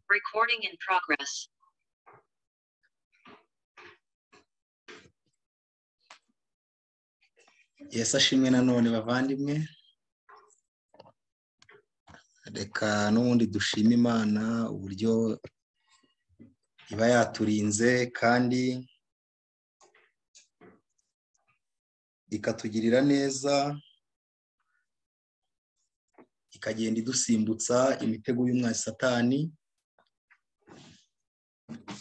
Recording in progress. Yesu ashimwe nanone bavandimwe, reka n'ubundi dushime Imana uburyo iba yaturinze kandi ikatugirira neza, ikagenda idusimbutsa imitego y'umwanzi Satani.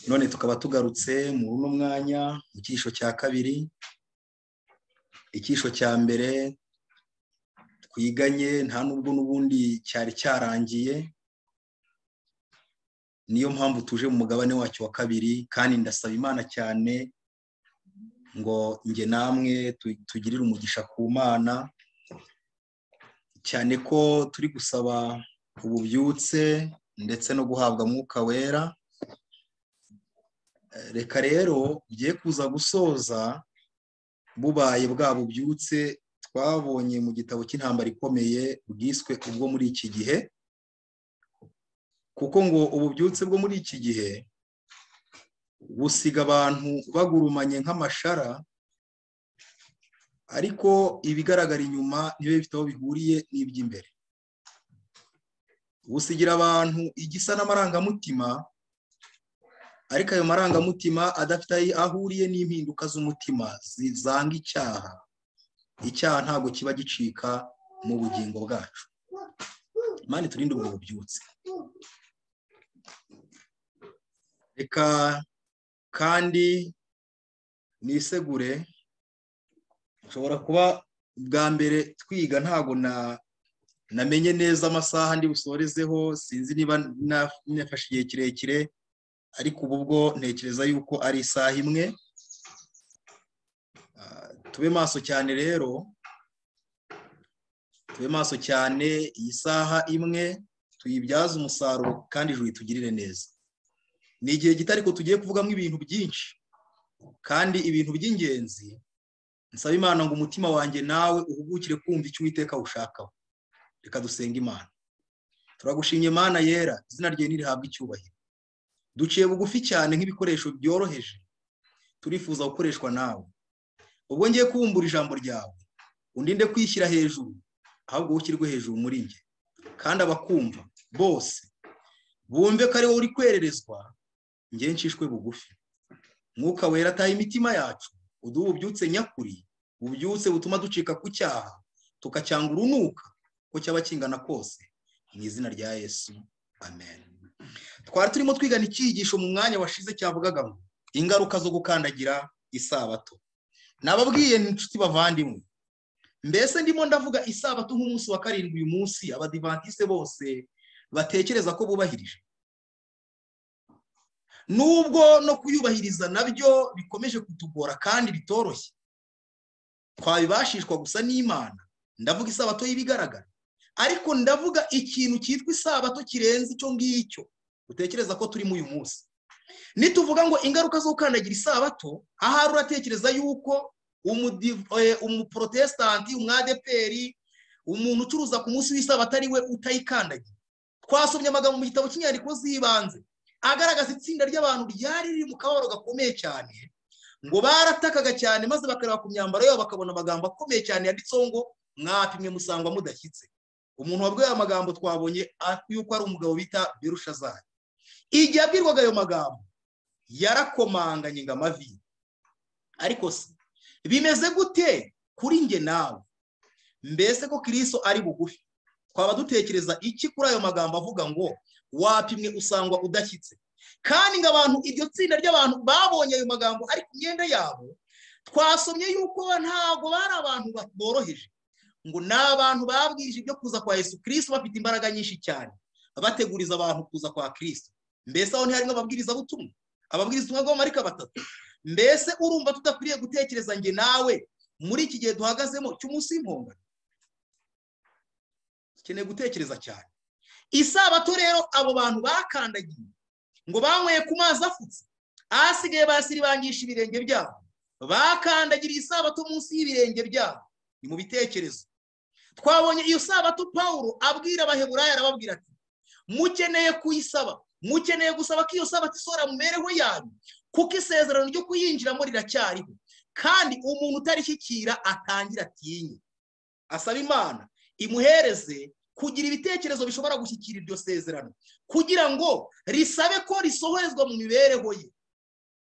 None tukaba tugarutse muri uno mwanya mu cyigisho cya kabiri. Icyisho cya mbere twiganye nta nubwo n'ubundi cyari cyarangiye, niyo mpamvu tuje mu mugabane wacyo wa kabiri. Kandi ndasaba Imana cyane ngo nge namwe tugirire umugisha ku Mana, cyane ko turi gusaba ububyutse ndetse no guhabwa Mwuka Wera. Reka rero ugiye kuza gusoza bubaye bwa bubyutse twabonye mu gitabo cy'intambara ikomeye bwiswe ubwo muri iki gihe, kuko ngo ububyutse bwo muri iki gihe busiga abantu bagurumanye nk'amashara, ariko ibigaragara inyuma ntibibe bifite aho bihuriye n'iby'imbere. Busigira abantu igisa n'amarangamutima, ariko ayo marangamutima adafite aho ahuriye n'impinduka z'umutima zanga icyaha. Icyaha ntabwo kiba gicika mu bugingo bwacu. Imana iturinde ubwo bubyutse. Reka kandi nisegure, nshobora kuba bwa mbere twiga ntago namenye neza amasaha ndi busorezeho, sinzi niba nafashe igihe kirekire, ariko ubu bwo ntekereza yuko ari isaha imwe. Tube maso cyane rero, tube maso cyane, iyi saha imwe tuyibyaze umusaruro kandi ijuru itugirire neza. Ni igihe gito ariko tugiye kuvugamo ibintu byinshi kandi ibintu by'ingenzi. Nsaba Imana ngo umutima wanjye nawe uhugukire kumva icyo Uwiteka ushakaho. Reka dusenge Imana. Turagushimye Mana yera, izina ryawe nirihabwe icyubahiro. Duciye bugufi cyane nk'ibikoresho byoroheje, turifuza gukoreshwa nawe. Ubwo ngiye kubumbura ijambo ryawe, undinde kwishyira hejuru, ahubwo ushyirwe hejuru muri njye, kandi abakumva bose bumve ko ari wowe uri kwererezwa, njye ncishwe bugufi. Mwuka Wera ataha imitima yacu, uduhe ububyutse nyakuri, ububyutse butuma ducika ku cyaha tukacyanga urunuka ko cyaba kingana kose, mu izina rya Yesu, amen. Twari turimo twigana icyigisho mu mwanya washize cyavugaga ngo ingaruka zo gukandagira isabato. Nababwiye inshuti bavandimwe, mbese ndimo ndavuga isabato nk'umunsi wa karindwi uyu munsi abadivantiste bose batekereza ko bubahirije, nubwo no kuyubahiriza nabyo bikomeje kutugora kandi bitoroshye, twabibashishwa gusa n'Imana. Ndavuga isabato y'ibigaragara, ariko ndavuga ikintu cyitwa isabato kirenze icyo ngicyo utekereza ko turimo uyu munsi. Nituvuga ngo ingaruka zo gukandagira isabato, ahari uratekereza yuko umuprotestanti, umwadeperi, umuntu ucuruza ku munsi w'isabato ari we utayikandagira. Twasomye amagambo mu gitabo cy'inyandiko z'ibanze agaragaza itsinda ry'abantu ryari riri mu kababaro gakomeye cyane, ngo baratakaga cyane maze bakareba ku myambaro yabo bakabona amagambo akomeye cyane yanditseho ngo mwapimwe musangwa mudashyitse. Umuntu wabwiye aya magambo twabonye yuko ari umugabo bita Berushazari. Igihe abwirwaga ayo magambo yarakomanganye ngo amavi. Ariko se bimeze gute kuri nge nawe? Mbese ko Kristo ari bugufi, twaba dutekereza iki kuri ayo magambo avuga ngo wapimwe usangwa udashyitse? Kandi ngo abantu, iryo tsinda ry'abantu babonye ayo magambo ari ku myenda yabo, twasomye yuko ntabwo bari abantu boroheje, ngo ni abantu babwije ibyo kuza kwa Yesu Kristo bafite imbaraga nyinshi cyane, bateguriza abantu kuza kwa Kristo. Mbese aho ntiharimo ababwirizabutumwa, ababwiriza ubutumwa bw'abamarayika batatu? Mbese urumva tudakwiriye gutekereza nge nawe muri iki gihe duhagazemo cy'umunsi w'impongano? Dukeneye gutekereza cyane. Isabato rero abo bantu bakandagiye ngo banyweye ku mazi afutse, ahasigaye basiribangisha ibirenge byabo, bakandagiriye isabato munsi y'ibirenge byabo. Ni mu bitekerezo. Twabonye iyo sabato Pawulo abwira Abaheburayo, arababwira ati Mukeneye kuyisaba, mukeneye gusaba ko iyo sabato isohora mu mibereho yanyu, kuko isezerano ryo kuyinjiramo riracyariho. Kandi umuntu utarishyikira atangira atinye, asaba Imana imuhereze kugira ibitekerezo bishobora gushyikira iryo sezerano, kugira ngo risabe ko risohorezwa mu mibereho ye.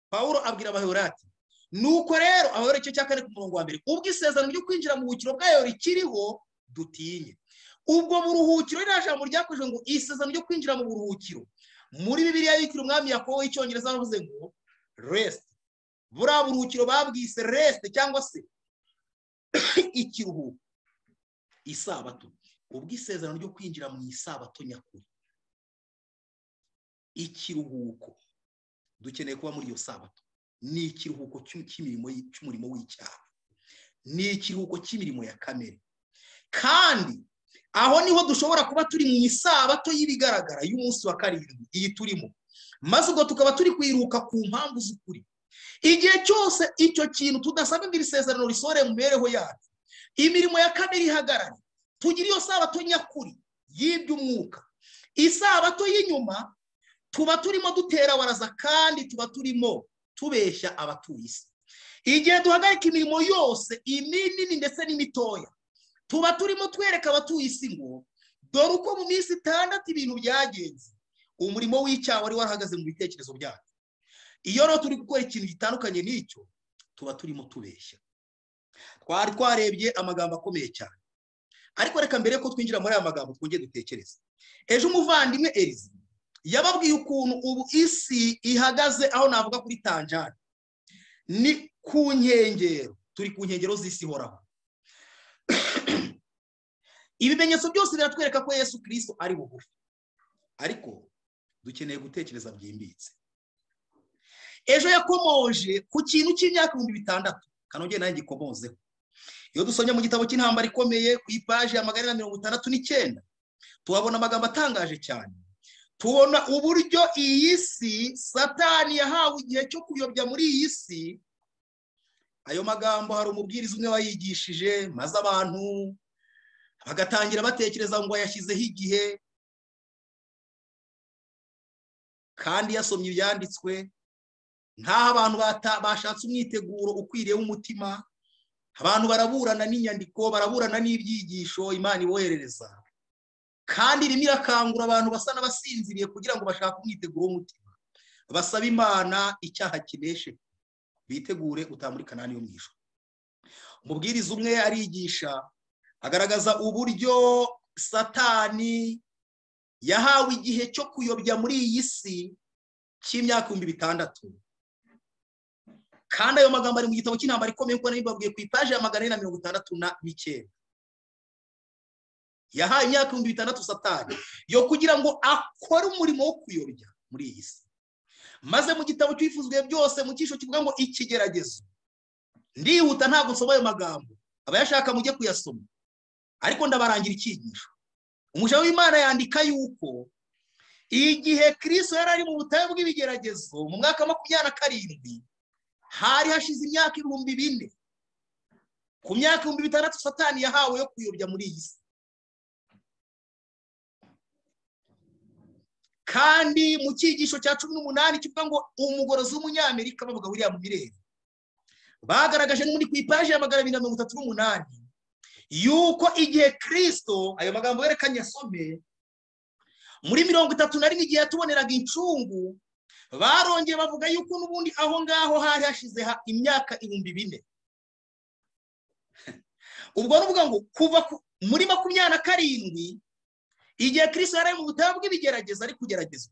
Pawulo abwira Abaheburayo ati nuko rero, Abaheburayo igice cya 4 ku murongo wa 1, ubwo isezerano ryo kwinjira mu buruhukiro bwayo rikiriho dutinye. Ubwo buruhukiro, ririya jambo ryakoreshejwe ngo isezerano ryo kwinjira mu buruhukiro, muri Bibiliya yitiriwe Umwami Yakobo y'icyongereza bavuze ngo rest. Buriya buruhukiro babwise rest cyangwa se ikiruhuko, isabato. Ubwo isezerano ryo kwinjira mu isabato nyakuri, ikiruhuko, dukeneye kuba muri iyo sabato. Ni ikiruhuko cy'imirimo cy'umurimo w'icyaha, ni ikiruhuko cy'imirimo ya kamere. Kandi aho niho dushobora kuba turi mu isabato y'ibigaragara y'umunsi wa 7 iyi turimo, maze ubwo tukaba turi kwiruka ku mpamvu z'ukuri. Igihe cyose icyo kintu tudasaba ngo iri sezerano risohore mu mibereho yacu, imirimo ya kamere ihagarare, tugira iyo sabato nyakuri y'iby'umwuka. Isabato y'inyuma tuba turimo dutera waraza, kandi tuba turimo tubeshya abatuye isi. Igihe duhagarika imirimo yose iminini ndetse n'imitoya, tuba turimo twereka abatuye isi ngo dore uko mu minsi 6 ibintu byagenze. Umurimo w'icyaha wari warahagaze mu bitekerezo byacu. Iyo rero turi gukora ikintu gitandukanye n'icyo, tuba turimo tubeshya. Twari twarebye amagambo akomeye cyane, ariko reka mbere ko twinjira muri aya magambo twongere dutekereze. Ejo umuvandimwe Elize yababwiye ukuntu ubu isi ihagaze, aho navuga kuri tanjani, ni ku nkengero, turi ku nkengero z'isi ihoraho. Ibimenyetso byose biratwereka ko Yesu Kristo ari bugufi, ariko dukeneye gutekereza byimbitse. Ejo yakomoje ku kintu cy'imyaka 6000, kanongeye nanjye gikomozeho. Iyo dusomye mu gitabo cy'intambara ikomeye ku ipaji ya 469, tuhabona amagambo atangaje cyane. Tubona uburyo iyi si Satani yahawe igihe cyo kuyobya muri iyi si. Ayo magambo hari umubwiriza umwe wayigishije, maze abantu bagatangira batekereza ngo yashyizeho igihe, kandi yasomye ibyanditswe nkaho abantu bashatse umwiteguro ukwiriye w'umutima. Abantu baraburana n'inyandiko, baraburana n'ibyigisho Imana iboherereza, kandi irimo irakangura abantu basa n'abasinziriye kugira ngo bashake umwiteguro w'umutima, basaba Imana icyaha kineshe, bitegure gutaha muri Kanani yo mu ijuru. Umubwiriza umwe arigisha agaragaza uburyo Satani yahawe igihe cyo kuyobya muri iyi si cy'imyaka 6000. Kandi ayo magambo ari mu gitabo cy'intambara ikomeye, kuko nabibabwiye ku ipaji ya 469. Yahaye imyaka 6000 Satani yo kugira ngo akore umurimo wo kuyobya muri iyi si. Maze mu gitabo cyifuzwe byose mu cyisho kivuga ngo ikigeragezo, ndihuta ntabwo nsoma ayo magambo, abayashaka mujye kuyasoma, ariko ndabarangira icyigisho. Umuja w'Imana yandika yuko igihe Kristo yari ari mu butayu bw'ibigeragezo mu mwaka 27, hari hashize imyaka 4000. Ku myaka 6000 Satani yahawe yo kuyobya muri iyi si. Kandi mu cyigisho cya 18 kivuga ngo umugorozi w'umunyamerika bavuga William Miller, bagaragaje n'ubundi ku ipaji ya 238 yuko igihe Kristo, ayo magambo yerekanye asome, muri 31 igihe yatuboneraga incungu, barongeye bavuga yuko n'ubundi aho ngaho hari hashize imyaka 4000. Ubwo nuvuga ngo kuva muri 27 igihe Kristo yari mu butayu bw'ibigerageza ari kugeragezwa,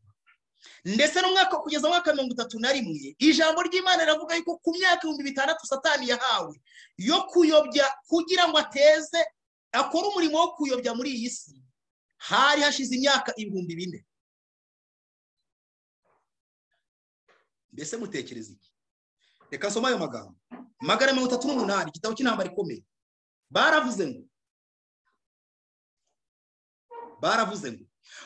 ndetse n'umwaka kugeza mwaka 31, ijambo ry'Imana riravuga yuko ku myaka 6000 Satani yahawe yo kuyobya kugira ngo ateze akore umurimo wo kuyobya muri iyi si, hari hashize imyaka 4000. Mbese mutekereza iki? Reka nsome ayo magambo 438, igitabo cy'intambara ikomeye. Baravuze ngo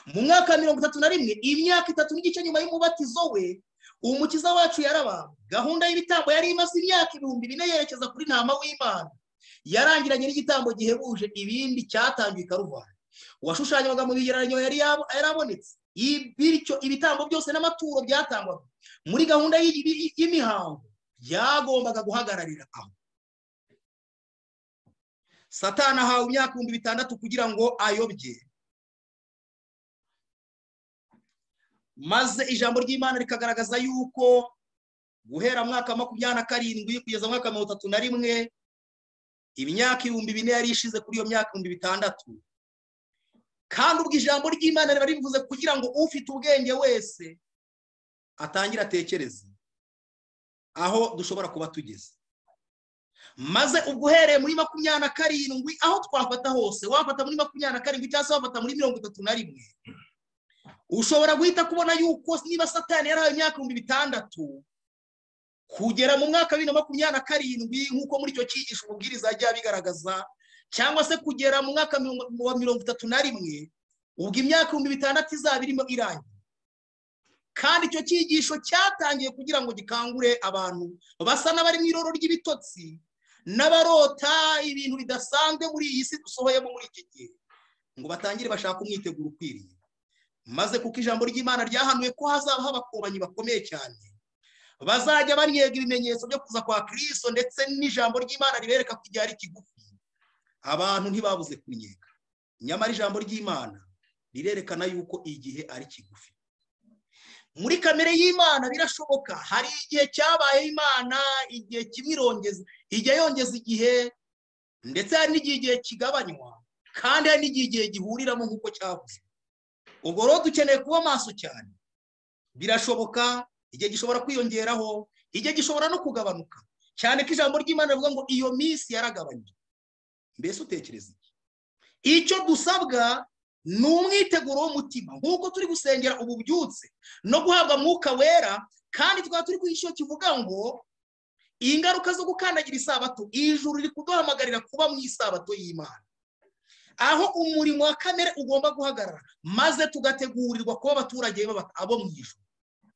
mu mwaka 31, imyaka 3 n'igice nyuma y'umubatizo we, umukiza wacu yarabambwe. Gahunda y'ibitambo yari imaze imyaka 4000 yerekeza kuri ntama w'Imana, yarangiranye n'igitambo gihebuje ibindi cyatangiwe i Karuvali. Uwashushanywaga mu bigereranyo yari yarabonetse. Bityo ibitambo byose n'amaturo byatangwaga muri gahunda y'imihango byagombaga guhagararira aho. Satani ahawe imyaka 6000 kugira ngo ayobye, maze ijambo ry'Imana rikagaragaza yuko guhera mwaka 27 kugeza mwaka 31 imyaka 4000 yari ishize kuri iyo myaka 6000. Kandi ubwo ijambo ry'Imana riba rivuze kugira ngo ufite ubwenge wese atangire atekereze aho dushobora kuba tugeze. Maze ubwo uhereye muri 27 aho twafata hose, wafata muri 27 cyangwa se wafata muri 31, ushobora guhita kubona yuko niba Satani yarahawe imyaka 6000 kugera mu mwaka wa 2027 nk'uko muri icyo cyigisho umubwiriza ajya abigaragaza, cyangwa se kugera mu mwaka wa 31, ubwo imyaka 6000 izaba irimo irangira. Kandi icyo cyigisho cyatangiye kugira ngo gikangure abantu basa n'abari mu iroro ry'ibitotsi n'abarota ibintu bidasanzwe muri iyi si dusohoyemo muri iki gihe, ngo batangire bashaka umwiteguro ukwiriye. Maze kuko ijambo ry'Imana ryahanuye ko hazabaho abakobanyi bakomeye cyane bazajya banyega ibimenyetso byo kuza kwa Kristo, ndetse n'ijambo ry'Imana ribereka ko igihe ari kigufi, abantu ntibabuze kunyega. Nyamara ijambo ry'Imana rirerekana yuko igihe ari kigufi. Muri kamere y'Imana birashoboka, hari igihe cyabaye Imana igihe kimwe irongeza, ijya yongeza igihe, ndetse hari n'igihe igihe kigabanywa, kandi hari n'igihe igihe gihuriramo nk'uko cyavuze. Ubwo rero dukeneye kuba maso cyane. Birashoboka igihe gishobora kwiyongeraho, igihe gishobora no kugabanuka, cyane ko ijambo ry'Imana rivuga ngo iyo minsi yaragabanyije. Mbese utekereza iki? Icyo dusabwa ni umwiteguro w'umutima, nk'uko turi gusengera ububyutse no guhabwa Mwuka Wera, kandi tukaba turi kwishyura kivuga ngo ingaruka zo gukandagira isabato, ijuru riri kuduhamagarira kuba mu isabato y'Imana, aho umurimo wa kamere ugomba guhagarara, maze tugategurirwa kuba abaturage abo mu ijuru,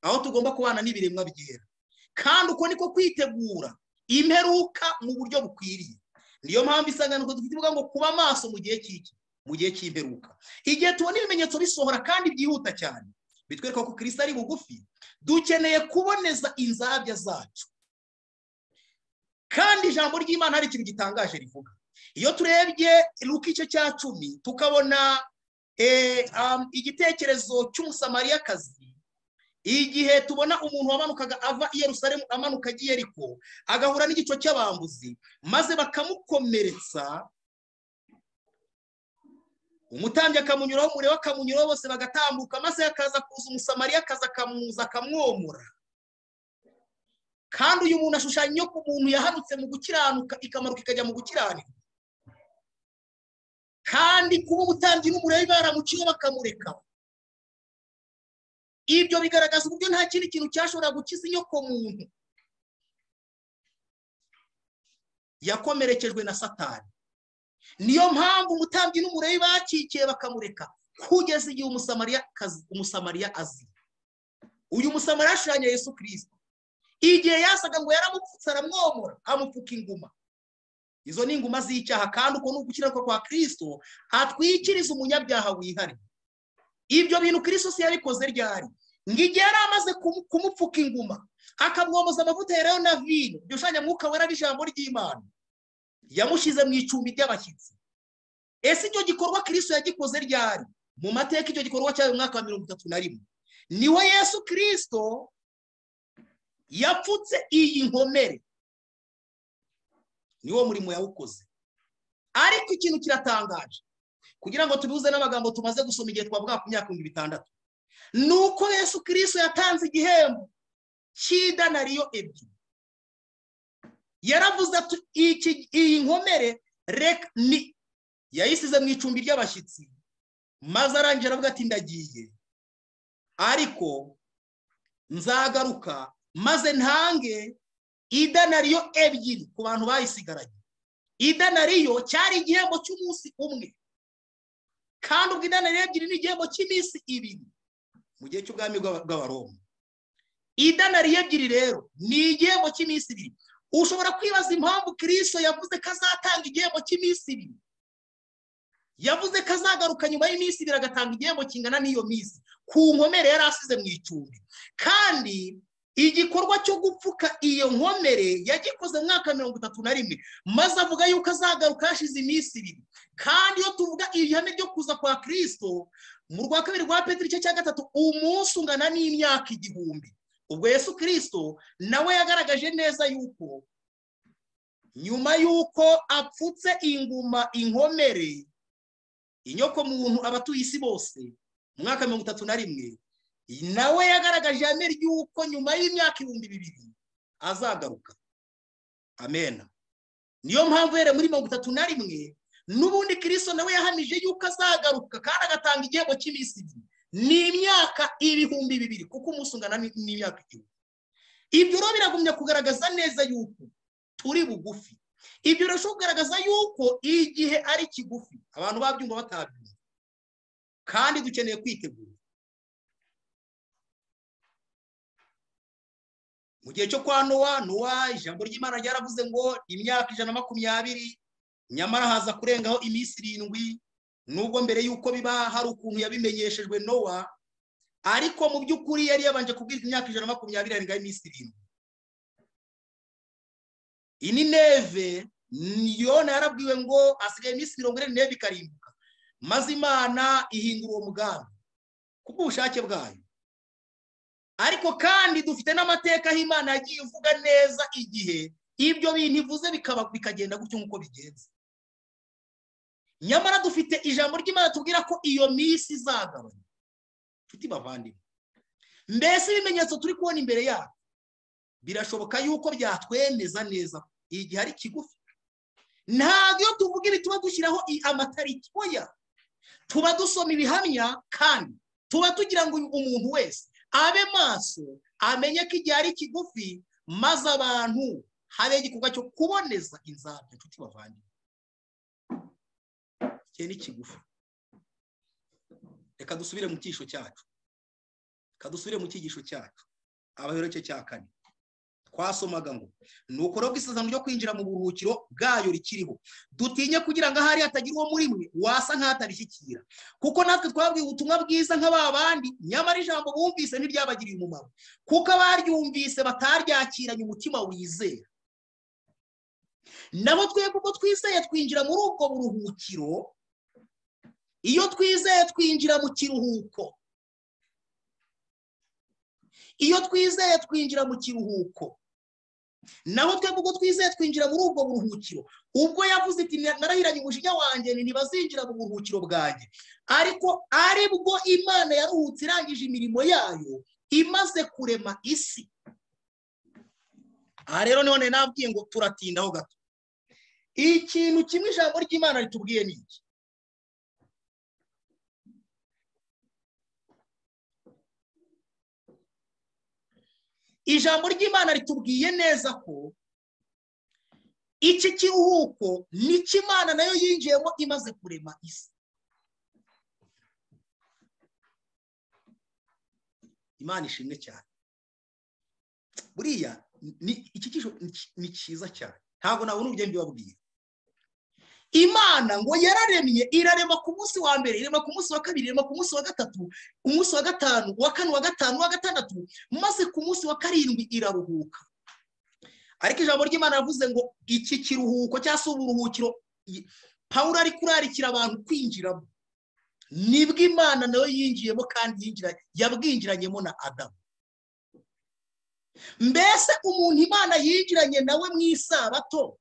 aho tugomba kubana n'ibiremwa byera. Kandi uko niko kwitegura imperuka mu buryo bukwiriye. Niyo mpamvu isanganyamatsiko dufite ivuga ngo kuba maso mu gihe cy'iki, mu gihe cy'imperuka. Igihe tubona ibimenyetso bisohora kandi byihuta cyane, bitwereka ko Kristo ari bugufi, dukeneye kuboneza inzabya zacu. Kandi ijambo ry'Imana hari ikintu gitangaje rivuga. Iyo turebye Luka igice cya 10 tukabona igitekerezo cy'Umusamariyakazi, igihe tubona umuntu wamanukaga ava i Yerusalemu amanuka agiye Yeriko, agahura n'igico cy'abambuzi maze bakamukomeretsa, umutambyi akamunyuraho, umureba akamunyuraho, bose bagatambuka, maze akaza kuza Umusamariyakazi akamuza akamwomora. Kandi uyu muntu ashushanya ku muntu yahanutse mu gukiranuka ikamanuka ikajya mu gukiranirwa. Kandi kuba umutambyi n'umureba baramuciye bakamureka, ibyo bigaragaza uburyo nta kindi kintu cyashobora gukiza inyoko muntu yakomerekejwe na Satani. Niyo mpamvu umutambyi n'umureba bakikiye bakamureka kugeza igihe Umusamariya azi. Uyu Musamariya ashushanya Yesu Kristo. Igihe yasaga ngo yaramupfutse aramwomora, amupfuka inguma. Izo ni inguma z'icyaha, kandi uko ni ugukiranuka kwa Kristo atwikiriza umunyabyaha wihariye. Ibyo bintu Kristo si yabikoze ryari? Ngo igihe yari amaze kumupfuka inguma, akamwomoza amavuta yerayo na vino, byushanya Mwuka Wera n'ijambo ry'Imana, yamushyize mu icumbi ry'abashyitsi. Ese icyo gikorwa Kristo yagikoze ryari? Mu mateka icyo gikorwa cyabaye mu mwaka wa 31. Niho Yesu Kristo yapfutse iyi nkomere, niwo murimo yawukoze. Ariko ikintu kiratangaje, kugira ngo tubihuze n'amagambo tumaze gusoma igihe twavuga ku myaka 6000, nuko Yesu Kristo yatanze igihembo cy'idanariyo 2. Yaravuze ati iyi nkomere reka ni yayisize mu icumbi ry'abashyitsi, maze arangije aravuga ati ndagiye, ariko nzagaruka maze ntange idanariyo 2 ku bantu bayisigaranye. Idanariyo cyari igihembo cy'umunsi umwe, kandi ubwo idanariyo 2 ni igihembo cy'iminsi 2 mu gihe cy'ubwami bw'Abaroma. Idanariyo 2 rero ni igihembo cy'iminsi 2. Ushobora kwibaza impamvu Kristo yavuze ko azatanga igihembo cy'iminsi 2. Yavuze ko azagaruka nyuma y'iminsi ibiri agatanga igihembo kingana n'iyo minsi ku nkomere yari asize mu icumbi. Kandi igikorwa cyo gupfuka iyo nkomere yagikoze mu mwaka 31, maze avuga yuko azagaruka hashize iminsi ibiri. Kandi iyo tuvuga ihame ryo kuza kwa Kristo mu rwa kabiri rwa Petero igice cya 3, umunsi ungana n'imyaka 1000. Ubwo Yesu Kristo nawe yagaragaje neza yuko nyuma yuko apfutse inguma inkomere inyoko muntu abatuye isi bose mu mwaka 31, nawe yagaragaje ihame ry'uko nyuma y'imyaka 2000 azagaruka. Amen. Niyo mpamvu yere muri 31 n'ubundi Kristo nawe yahamije yuko azagaruka kandi agatanga igihembo cy'iminsi ibiri, ni imyaka 2000, kuko umunsi ungana n'imyaka 1000. Ibyo rero biragumya kugaragaza neza yuko turi bugufi. Ibyo birashobora kugaragaza yuko igihe ari kigufi, abantu babyumva batabyumva, kandi dukeneye kwitegura. Mu gihe cyo kwa Nowa, ijambo ry'Imana ryaravuze ngo imyaka 120, nyamara haza kurengaho iminsi 7, nubwo mbere yuko biba hari ukuntu yabimenyeshejwe Nowa, ariko mu by'ukuri yari yabanje kubwirwa imyaka 120 arengaho iminsi 7. Inineve Yona yarabwiwe ngo asigaye iminsi 40 Nineve ikarimbuka, maze Imana ihindura uwo mugambi kubw'ubushake bwayo. Ariko kandi dufite n'amateka aho Imana yagiye ivuga neza igihe ibyo bintu ivuze bikaba bikagenda gutyo nk'uko bigenze. Nyamara dufite ijambo ry'Imana tubwira ko iyo minsi izagabanya. Nshuti bavandimwe, mbese ibimenyetso turi kubona imbere yacu birashoboka yuko byatwemeza neza igihe ari kigufi. Ntabwo iyo tuvuga ibi tuba dushyiraho amatariki, oya, tuba dusoma ibihamya kandi tuba tugira ngo umuntu wese abe maso, amenye ko igihe ari kigufi, maze abantu habe igikorwa cyo kuboneza inzabya. Nshuti bavandimwe, igihe ni kigufi. Reka dusubire mu cyigisho cyacu. Reka dusubire mu cyigisho cyacu. Abaheburayo igice cya 4. Twasomaga ngo nuko rero isezerano ryo kwinjira mu buruhukiro bwayo rikiriho, dutinye kugira ngo ahari hatagira uwo muri mwe wasa nk'atarishyikira, kuko natwe twabwiwe ubutumwa bwiza nk'aba bandi, nyamara ijambo bumvise ntiryabagiriye umumaro, kuko abaryumvise bataryakiranye umutima wizera. Nabo twebwe ubwo twizeye twinjira muri ubwo buruhukiro. Iyo twizeye twinjira mu kiruhuko. Iyo twizeye twinjira mu kiruhuko. Naho twebwe ubwo twizeye twinjira muri ubwo buruhukiro. Ubwo yavuze iti narahiranye umujinya wanjye ntibazinjira mu buruhukiro bwanjye, ariko aribwo Imana yaruhutse irangije imirimo yayo imaze kurema isi. Aha rero none nabwiye ngo turatindaho gato. Ikintu kimwe ijambo ry'Imana ritubwiye ni iki? Ijambo ry'Imana ritubwiye neza ko iki kiruhuko nicyo Imana nayo yinjiyemo imaze kurema isi. Imana ishimwe cyane. Buriya iki cyigisho ni cyiza cyane, ntabwo nabona uburyo mbibabwira. Imana ngo yararemye, irarema ku munsi wa mbere, irema ku munsi wa kabiri, irema ku munsi wa gatatu, umunsi wa gatanu, wa kane, wa gatanu, wa gatandatu, maze ku munsi wa karindwi iraruhuka. Ariko ijambo ry'Imana yavuze ngo iki kiruhuko cyangwa se uburuhukiro Pawulo ari kurarikira abantu kwinjiramo, nibwo Imana nayo yinjiyemo kandi yabwinjiranyemo na Adamu. Mbese umuntu Imana yinjiranye nawe mu isabato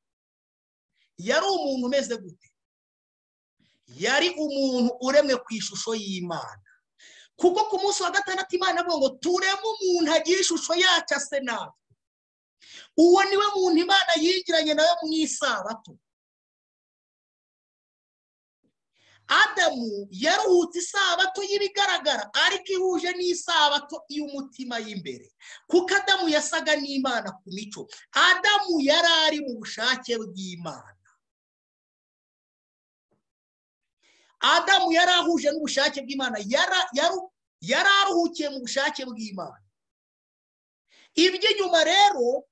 yari umuntu umeze gute? Yari umuntu uremwe ku ishusho y'Imana. Kuko ku munsi wa gatandatu Imana avuga ngo tureme umuntu agira ishusho yacu ase natwe. Uwo niwe muntu Imana yinjiranye nawe mu isabato. Adamu yaruhutse isabato y'ibigaragara, ariko ihuje n'isabato y'umutima y'imbere, kuko Adamu yasaga n'Imana ku mico. Adamu yari ari mu bushake bw'Imana. Adamu yari ahuje n'ubushake bw'Imana, yari aruhukiye mu bushake bw'Imana. Iby'inyuma rero,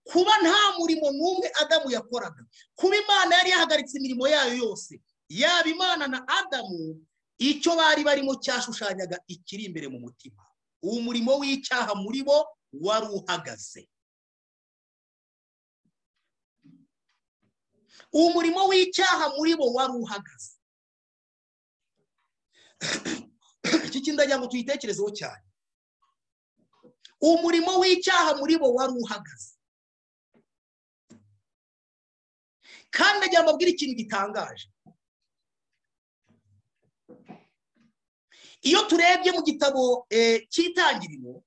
kuba nta murimo n'umwe Adamu yakoraga, kuba Imana yari yahagaritse imirimo yayo yose, Yaba Imana na Adamu, icyo bari barimo cyashushanyaga ikiri imbere mu mutima. Umurimo w'icyaha muri bo wari uhagaze. Umurimo w'icyaha muri bo wari uhagaze. Iki kintu ndagira ngo tuyitekerezeho cyane. Umurimo w'icyaha muri bo wari uhagaze. Kandi ndagira ngo mbabwire ikintu gitangaje. Iyo turebye mu gitabo cy'Itangiriro,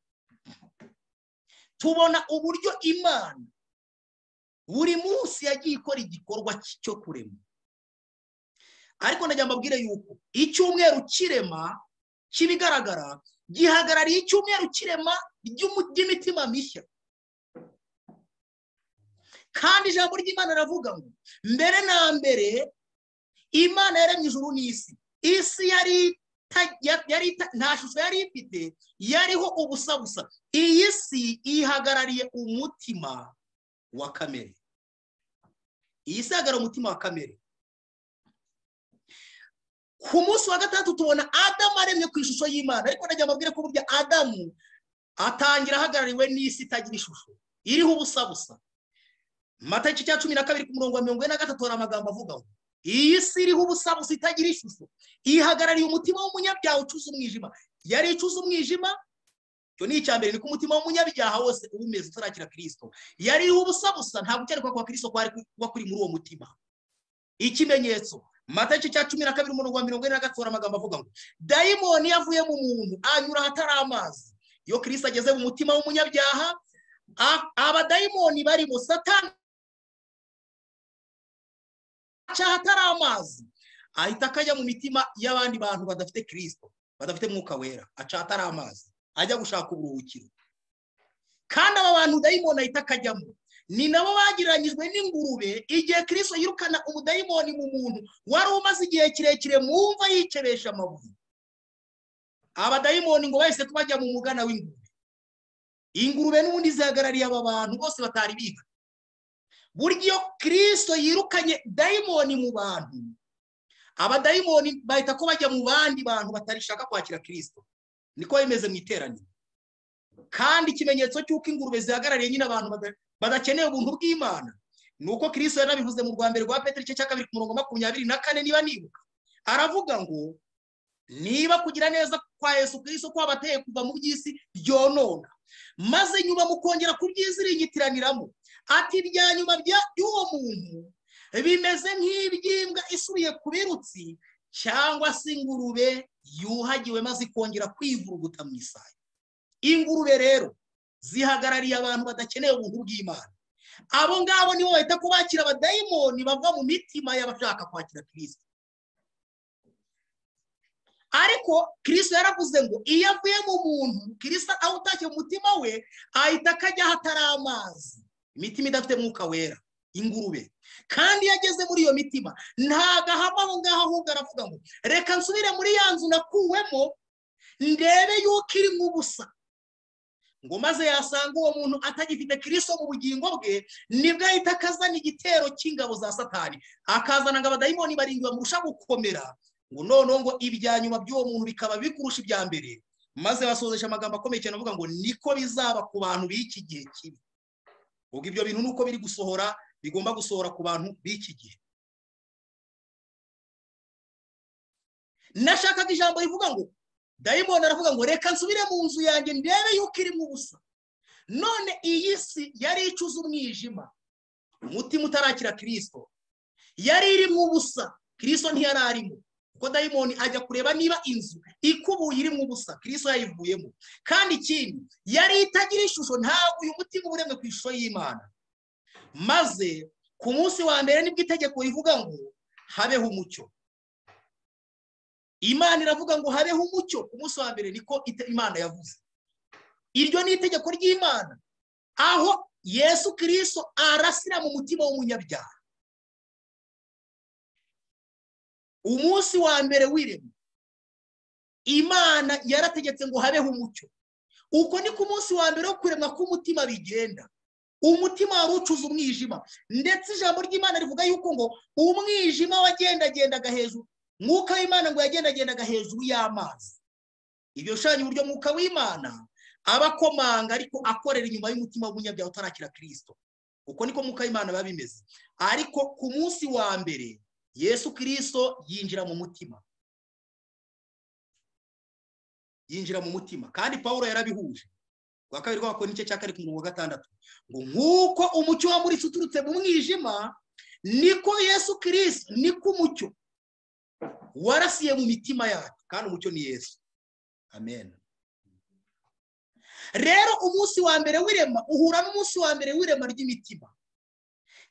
tubona uburyo Imana buri munsi yagiye ikora igikorwa cyo kurema. Ariko ndagira mbabwire yuko icyumweru kirema kibigaragara gihagarariye icyumweru kirema ry'imitima mishya. Kandi ijambo ry'Imana riravuga ngo mbere na mbere Imana yaremye ijuru n'isi. Isi yari nta shusho yari ifite, yariho ubusa busa. Iyi si ihagarariye umutima wa kamere. Iyi si ihagarariye umutima wa kamere. Ku munsi wa gatandatu tubona Adamu aremye ku ishusho y'Imana. Ariko ndagira mbabwire ko burya Adamu atangira ahagarariwe n'isi itagira ishusho, iriho ubusa busa. Matayo igice cya 12 ku murongo wa 43 hari amagambo avuga ngo iyi si iriho ubusa busa itagira ishusho ihagarariye umutima w'umunyabyaha ucuza umwijima. Yari icuza umwijima, cyo ni icya mbere, ni ko umutima w'umunyabyaha wose uba umeze utarakira Kristo. Yari iriho ubusa busa, nta gukenerwa kwa Kristo kwari kuba kuri muri uwo mutima. Ikimenyetso, Matayo igice cya 12 umurongo wa 43 hari amagambo avuga ngo dayimoni yavuye mu muntu anyura ahatari amazi. Iyo Kristo ageze mu mutima w'umunyabyaha, abadayimoni barimo Satani aca ahatari amazi, ahita akajya mu mitima y'abandi bantu badafite Kristo, badafite Mwuka Wera, aca ahatari amazi, ajya gushaka uburuhukiro. Kandi aba bantu dayimoni ahita akajyamo ni nabo bagiranyijwe n'ingurube igihe Kristo yirukana umudayimoni mu muntu wari umaze igihe kirekire mu mva yikebesha amabuye. Abadayimoni ngo bahise kubajya mu mugana w'ingurube. Ingurube n'ubundi zihagarariye aba bantu bose batari biga. Burya iyo Kristo yirukanye dayimoni mu bantu, abadayimoni bahita ko bajya mu bandi bantu batarishaka kwakira Kristo. Niko bimeze mu iteraniro. Kandi ikimenyetso cy'uko ingurube zihagarariye nyine abantu badakeneye ubuntu bw'Imana, nuko Kristo yanabivuze mu rwa mbere rwa Petero igice cya 2 ku murongo 24 niba nibuka. Aravuga ngo niba kugira neza kwa Yesu Kristo kwabateye kuva mu by'isi byonona, maze nyuma mukongera kubyiziringitiraniramo, ati ibya nyuma by'uwo muntu bimeze nk'iby'imbwa isubiye ku birutsi, cyangwa se ingurube yuhagiwe maze ikongera kwivuruguta mu isayo. Ingurube rero zihagarariye abantu badakeneye ubuntu bw'Imana. Abo ngabo nibo bahita kubakira abadayimoni bava mu mitima y'abashaka kwakira Kristo. Ariko Kristo yaravuze ngo iyo avuye mu muntu, Kristo aho utashye mu mutima we ahita akajya ahatari amazi, imitima idafite Mwuka Wera, ingurube. Kandi iyo ageze muri iyo mitima ntago ahava aho ngaho, ahubwo aravuga ngo reka nsubire muri ya nzu nakuwemo ndebe yuko irimo ubusa. Ngo maze yasanga uwo muntu atagifite Kristo mu bugingo bwe, nibwo ahita akazana igitero cy'ingabo za Satani, akazana ngo abadayimoni barindwi bamurusha gukomera, ngo noneho ngo ibya nyuma by'uwo muntu bikaba bikurusha ibya mbere. Maze basozesha amagambo akomeye cyane avuga ngo niko bizaba ku bantu b'iki gihe kibi. Ubwo ibyo bintu nuko biri gusohora, bigomba gusohora ku bantu b'iki gihe. Nashakaga ijambo rivuga ngo dayimoni aravuga ngo reka nsubire mu nzu yanjye ndebe yuko irimo ubusa. None iyi si yari icuza umwijima, umutima utarakira Kristo, yari irimo ubusa, Kristo ntiyari arimo. Kuko dayimoni ajya kureba niba inzu ikubuye irimo ubusa, Kristo yayivuyemo. Kandi ikindi, yari itagira ishusho, ntabwo uyu mutima uremwe ku ishusho y'Imana. Maze ku munsi wa mbere nibwo itegeko rivuga ngo habeho umucyo. Imana iravuga ngo habeho umucyo ku munsi wa mbere, niko Imana yavuze. Iryo ni itegeko ry'Imana, aho Yesu Kristo arasira mu mutima w'umunyabyaha. Umunsi wa mbere w'iremwa, Imana yarategetse ngo habeho umucyo. Uko ni ku munsi wa mbere wo kuremwa k'umutima bigenda. Umutima wari ucuze umwijima, ndetse ijambo ry'Imana rivuga yuko ngo umwijima wagendagendaga hejuru, Mwuka w'Imana ngo yagendagendaga hejuru y'amazi. Ibyo bishushanya uburyo Mwuka w'Imana aba akomanga ariko akorera inyuma y'umutima w'umunyabyaha utarakira Kristo. Uko niko Mwuka w'Imana biba bimeze. Ariko ku munsi wa mbere Yesu Kristo yinjira mu mutima, yinjira mu mutima. Kandi Pawulo yarabihuje. Rwa kabiri rw'Abakorinto igice cya 2 ku murongo wa 6 ngo nk'uko umucyo wamuritse uturutse mu mwijima, niko Yesu Kristo, niko umucyo warasiye mu mitima yacu, kandi umucyo ni Yesu. Amen. Rero umunsi wa mbere w'irema uhura n'umunsi wa mbere w'irema ry'imitima.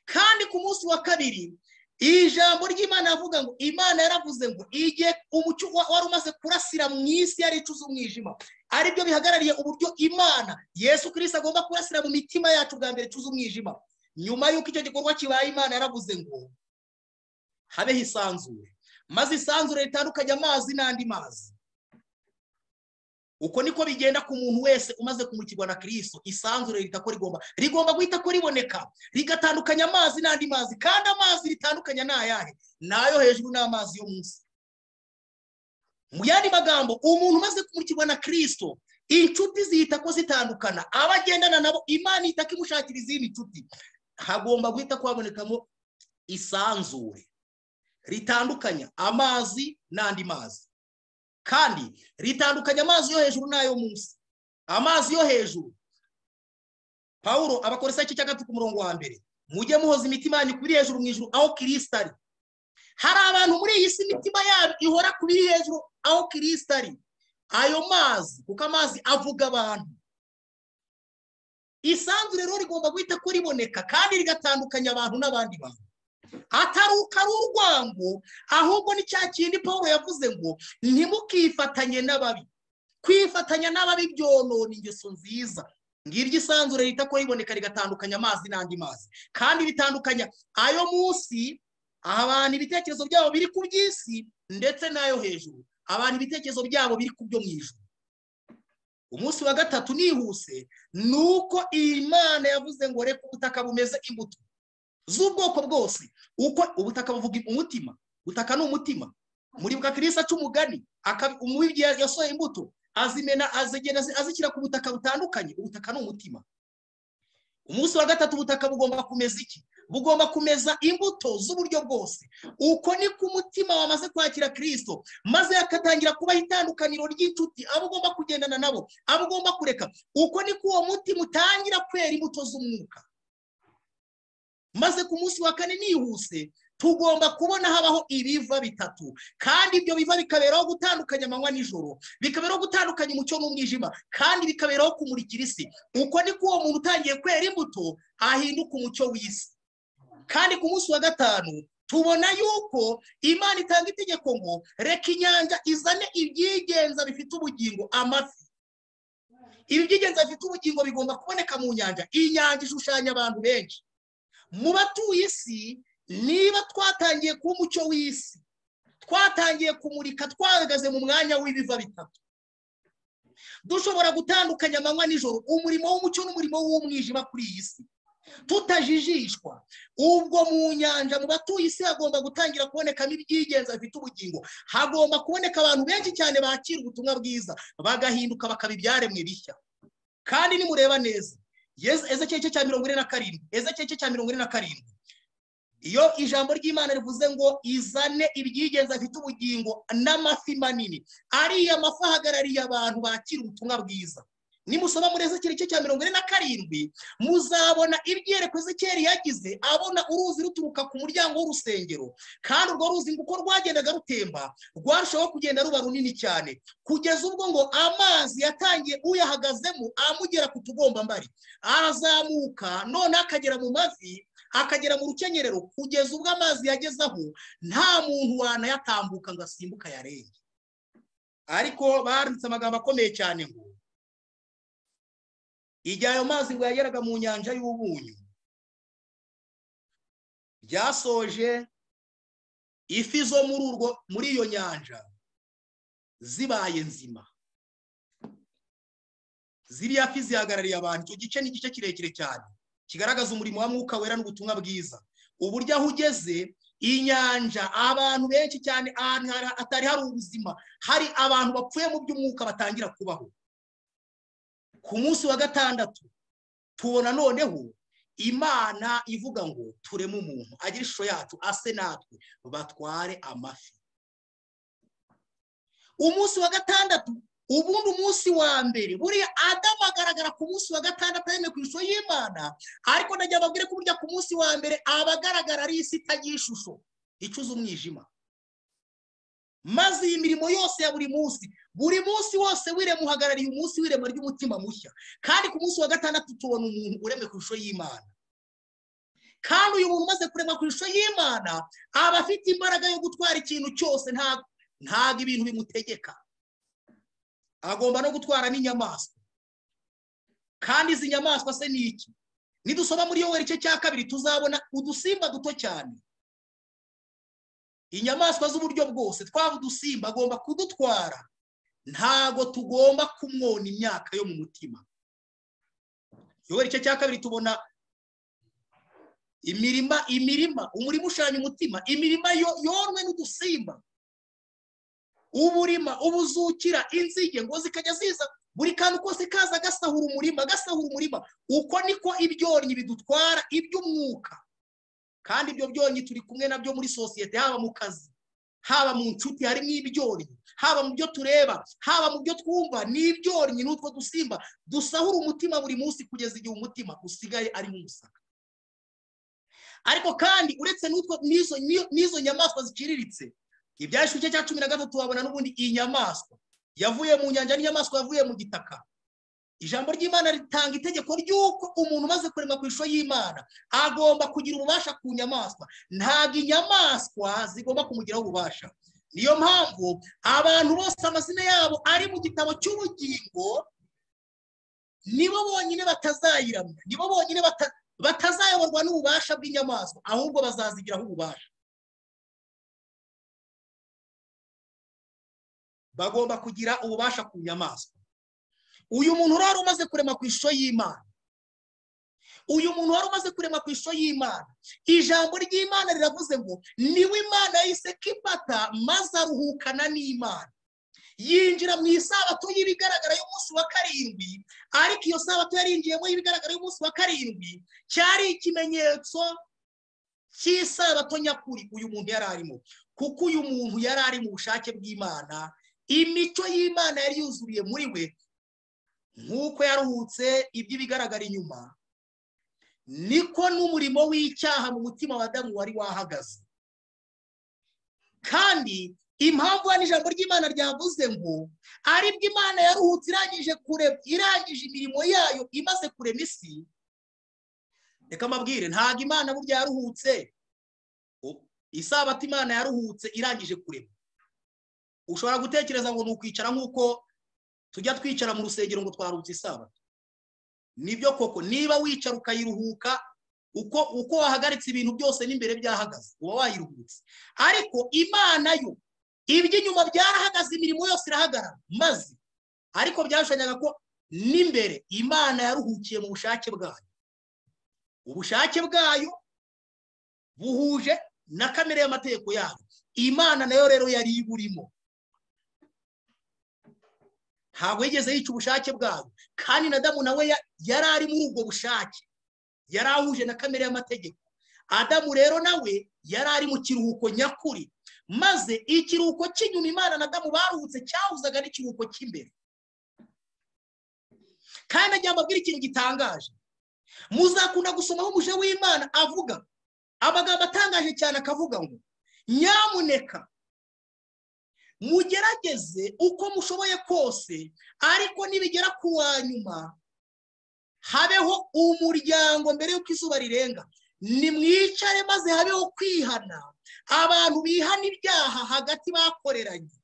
Kandi ku munsi wa kabiri ijambo ry'Imana avuga ngo Imana yaravuze ngo igihe umucyo wari umaze kurasira mu isi yari icuze umwijima, aribyo bihagarariye uburyo Imana Yesu Kristo agomba kurasira mu mitima yacu bwa mbere icuze umwijima. Nyuma y'uko icyo gikorwa kibaye, Imana yaravuze ngo habeho isanzure, maze isanzure ritandukanye amazi n'andi mazi. Uko niko bigenda ku muntu wese umaze kumurikirwa na Kristo. Isanzure ritako rigomba guhita ko riboneka, rigatandukanya amazi n'andi mazi. Kandi amazi ritandukanya ni ayahe? Nayo hejuru n'amazi yo munsi. Mu yandi magambo, umuntu umaze kumurikirwa na Kristo, inshuti zihita ko zitandukana, abagendana nabo Imana ihita ko imushakira izindi nshuti. Hagomba guhita kwabonekamo isanzure ritandukanya amazi n'andi mazi, kandi ritandukanya amazi yo hejuru n'ayo munsi. Amazi yo hejuru, Pawulo Abakolosayi igice cya 3 ku murongo wa 1, mujye muhoza imitima yanyu kuri hejuru mu ijuru aho Kristo ari. Hari abantu muri iyi si imitima yabo ihora ku biri hejuru aho Kristo ari. Ayo mazi, kuko amazi avuga abantu. Isanzure rero rigomba guhita ko riboneka kandi rigatandukanya abantu n'abandi bantu. Atari urwango, ahubwo ni cya kindi Pawulo yavuze ngo ntimukifatanye n'ababi. Kwifatanya n'ababi byonona ingeso nziza. Ngiryo isanzure rihita ko riboneka rigatandukanya amazi n'andi mazi, kandi ritandukanya ayo munsi, abantu ibitekerezo byabo biri ku by'isi, ndetse n'ayo hejuru, abantu ibitekerezo byabo biri ku byo mu ijuru. Umunsi wa gatatu nihuse nuko Imana yavuze ngo reka ubutaka bumeze imbuto z'ubwoko bwose. Uko ubutaka buvuga umutima, ubutaka ni umutima. Muribuka Kristo aca umugani, umubibyi yasohoye imbuto azimena, azigenda azishyira ku butaka butandukanye. Ubutaka ni umutima. Umunsi wa gatatu ubutaka bugomba kumeza iki? Bugomba kumeza imbuto z'uburyo bwose. Uko ni ku mutima wamaze kwakira Kristo, maze akatangira kubaho itandukaniro ry'inshuti, abo ugomba kugendana nabo, abo ugomba kureka. Uko ni ku uwo mutima utangira kwera imbuto z'umwuka. Maze ku munsi wa kane nihuse tugomba kubona habaho ibiva bitatu, kandi ibyo biva bikaberaho gutandukanya amanywa n'ijoro, bikaberaho gutandukanya umucyo n'umwijima, kandi bikaberaho kumurikira isi. Uko ni ko uwo muntu utangiye kwera imbuto ahinduka umucyo w'isi. Kandi ku munsi wa gatanu tubona yuko Imana itanga itegeko ngo reka inyanja izane ibyigenza bifite ubugingo, amafi. Ibi byigenza bifite ubugingo bigomba kuboneka mu nyanja. Iyi nyanja ishushanya abantu benshi mu batuye isi. Niba twatangiye kuba umucyo w'isi, twatangiye kumurika, twahagaze mu mwanya w'ibiva bitatu, dushobora gutandukanya amanywa n'ijoro, umurimo w'umucyo n'umurimo w'umwijima kuri iyi si, tutajijishwa. Ubwo mu nyanja mu batuye isi hagomba gutangira kubonekamo ibyigenza bifite ubugingo. Hagomba kuboneka abantu benshi cyane bakira ubutumwa bwiza, bagahinduka bakaba ibyaremwe bishya. Kandi nimureba neza Ezekiyeli igice cya 47, Ezekiyeli igice cya 47, iyo ijambo ry'Imana rivuze ngo izane ibyigenza bifite ubugingo n'amafi manini, ariya mafi ahagarariye abantu bakira ubutumwa bwiza. Nimusoma muri Ezekiyeli igice cya 47, muzabona ibyereko Ezekiyeli yagize abona uruzi ruturuka ku muryango w'urusengero, kandi urwo ruzi ngo uko rwagendaga rutemba rwarushaho kugenda ruba runini cyane, kugeza ubwo ngo amazi yatangiye uyahagazemo amugera ku tugombambari, arazamuka none akagera mu mavi, akagera mu rukenyerero, kugeza ubwo amazi yagezaho nta muntu wanayatambuka ngo asimbuka yarenge. Ariko baranditse amagambo akomeye cyane ngo igihe ayo mazi ngo yageraga mu nyanja y'ubunyu, byasoje ifi zo muri iyo nyanja zibaye nzima. Ziriya fi zihagarariye abantu. Icyo gice ni igice kirekire cyane Kigaragaza umurimo wa Mwuka Wera n'ubutumwa bwiza. Uburyo aho ugeze inyanja, abantu benshi cyane ahantu hatari hari ubuzima, hari abantu bapfuye mu by'umwuka batangira kubaho. Ku munsi wa gatandatu tubona noneho Imana ivuga ngo tureme umuntu agire ishusho yacu ase natwe batware amafi. Umunsi wa gatandatu, ubundi umunsi wa mbere, buriya Adamu agaragara ku munsi wa gatandatu aremwe ku ishusho y'Imana, ariko ndagira babwire ko burya ku munsi wa mbere abagaragara ari isi itagira ishusho, icuza umwijima. Maze iyi mirimo yose ya buri munsi wose w'irema uhagarariye umunsi w'irema ry'umutima mushya. Kandi ku munsi wa gatandatu tubona umuntu uremwe ku ishusho y'Imana. Kandi uyu muntu umaze kuremwa ku ishusho y'Imana aba afite imbaraga yo gutwara ikintu cyose, ntabwo ibintu bimutegeka. Agomba no gutwara n'inyamaswa. Kandi izi nyamaswa se ni iki? Nidusoma muri Yoweri igice cya 2 tuzabona udusimba duto cyane. Inyamaswa z'uburyo bwose, twaba udusimba, agomba kudutwara. Ntago tugomba kumwona imyaka yo mu mutima. Yoweri igice cya 2 tubona imirima, umurima ushanya umutima, imirima yonwe n'udusimba. Uburima ubuzukira inzige ngo zikajya ziza, buri kantu kose kaza gasahura umurima, gasahura umurima. Uko niko ibyonnyi bidutwara iby'umwuka. Kandi ibyo byonnyi turi kumwe nabyo muri sosiyete, haba mu kazi, haba mu nshuti, harimo ibyonnyi, haba mu byo tureba, haba mu byo twumva, ni ibyonnyi n'utwo dusimba dusahura umutima buri munsi kugeza igihe umutima usigaye ari nk'umusaka. Ariko kandi uretse n'utwo n'izo nyamaswa ziciriritse, Ibyahishwe igice cya 13 wabona n'ubundi inyamaswa yavuye mu nyanja n'inyamaswa yavuye mu gitaka. Ijambo ry'Imana ritanga itegeko ry'uko umuntu umaze kurema ku ishusho y'Imana agomba kugira ububasha ku nyamaswa. Ntabwo inyamaswa zigomba kumugiraho ububasha. Niyo mpamvu abantu bose amazina yabo ari mu gitabo cy'ubugingo nibo bonyine batazayiramya, nibo bonyine batazayoborwa n'ububasha bw'inyamaswa, ahubwo bazazigiraho ububasha. Bagomba kugira ububasha ku nyamaswa. Uyu muntu wari umaze kurema ku ishusho y'Imana, uyu muntu wari umaze kurema ku ishusho y'Imana, ijambo ry'Imana riravuze ngo niwe Imana yahise kifata maze aruhukana n'Imana, yinjira mu isabato y'ibigaragara y'umunsi wa 7. Ariko iyo sabato yarinjiyemo y'ibigaragara y'umunsi wa 7 cyari ikimenyetso cy'isabato nyakuri uyu muntu yari arimo, kuko uyu muntu yari ari mu bushake bw'Imana. Imico y'Imana yari yuzuriye muri we. Nk'uko yaruhutse iby'ibigaragara inyuma, niko n'umurimo w'icyaha mu mutima wa Adamu wari wahagaze. Kandi impamvu hano ijambo ry'Imana ryavuze ngo aribwo Imana yaruhutse irangije imirimo yayo imaze kurema isi. Reka mbabwire, ntabwo Imana burya yaruhutse. Isabato Imana yaruhutse irangije kurema. Ushobora gutekereza ngo ni ukwicara nk'uko tujya twicara mu rusengero ngo twaruhutse isabato. Nibyo koko, niba wicara ukayiruhuka, uko wahagaritse ibintu byose n'imbere byahagaze, uba wayiruhutse. Ariko Imana yo iby'inyuma byarahagaze, imirimo yose irahagarara maze, ariko byashushanyaga ko n'imbere Imana yaruhukiye mu bushake bwayo. Ubushake bwayo buhuje na kamere y'amategeko yayo. Imana nayo rero yari iburimo. Ntabwo yigeze yica ubushake bwayo. Kandi na Adamu nawe yari ari muri ubwo bushake, yari ahuje na kamere y'amategeko. Adamu rero nawe yari ari mu kiruhuko nyakuri, maze ikiruhuko cy'inyuma Imana na Adamu baruhutse cyahuzaga n'ikiruhuko cy'imbere. Kandi agira mbabwire ikintu gitangaje. Muzakunda gusomaho umuje w'Imana avuga amagambo atangaje cyane, akavuga ngo nyamuneka mugerageze uko mushoboye kose, ariko nibigera ku wa nyuma habeho umuryango mbere y'uko izuba rirenga. Nimwicare maze habeho kwihana, abantu bihana ibyaha hagati bakoreranye.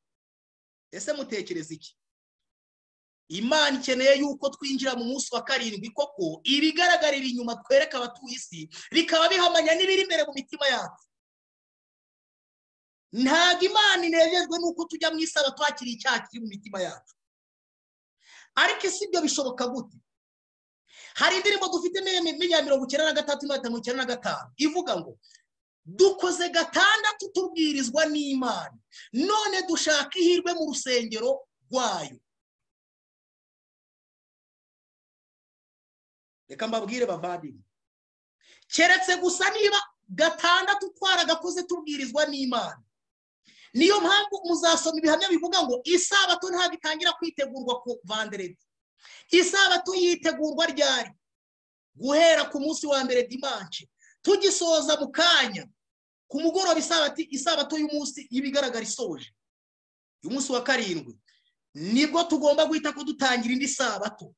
Ese mutekereza iki? Imana ikeneye yuko twinjira mu munsi wa 7 koko ibigaragarira inyuma twereka abatuye isi bikaba bihamanya n'ibiri imbere mu mitima yacu. Ntabwo Imana inejejwe nuko tujya mu isabato hakiri icyaha kiri mu mitima yacu. Ariko si ibyo bishoboka gute? Hari indirimbo dufite ya 93 na 95 ivuga ngo dukoze gatandatu tubwirizwa n'Imana, none dushaka ihirwe mu rusengero rwayo. Reka mbabwire bavandimwe, keretse gusa niba gatandatu twaragakoze tubwirizwa n'Imana. Niyo mpamvu muzasoma ibihamya bivuga ngo isabato ntabwo itangira kwitegurwa ku vendredi. Isabato yitegurwa ryari? Guhera ku munsi wa mbere dimanche, tugisoza mu kanya ku mugoroba isabato y'umunsi y'ibigaragara isoje, umunsi wa karindwi, nibwo tugomba guhita ko dutangira indi sabato.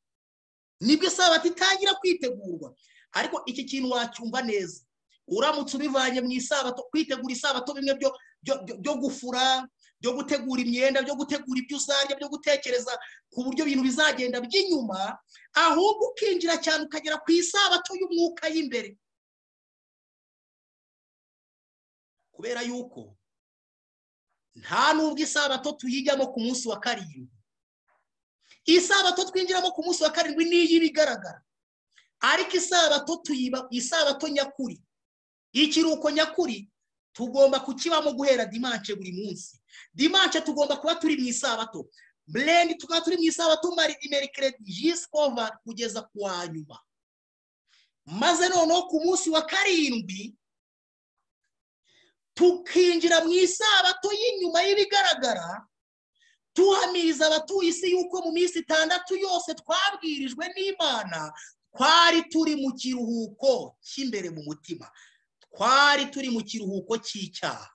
Nibwo isabato itangira kwitegurwa. Ariko iki kintu wacyumva neza uramutse ubivanye mu isabato. Kwitegura isabato bimwe byo gufura, byo gutegura imyenda, byo gutegura ibyo uzarya, byo gutekereza ku buryo ibintu bizagenda by'inyuma, ahubwo ukinjira cyane ukagera ku isabato y'umwuka y'imbere. Kubera yuko nta nubwo isabato tuyijyamo ku munsi wa karindwi. Isabato twinjiramo ku munsi wa karindwi niyibigaragara, ariko isabato tuyiba isabato nyakuri, ikiruhuko nyakuri tugomba kukibamo guhera dimanche buri munsi. Dimanche tugomba kuba turi mu isabato, blend tukaba turi mu isabato mardi, mercredi jusqu'au kugeza ku wa nyuma. Maze noneho ku munsi wa karindwi tukinjira mu isabato y'inyuma y'ibigaragara, tuhamiriza abatuye isi yuko mu minsi itandatu yose twabwirijwe n'Imana twari turi mu kiruhuko cy'imbere mu mutima, twari turi mu kiruhuko cy'icyaha.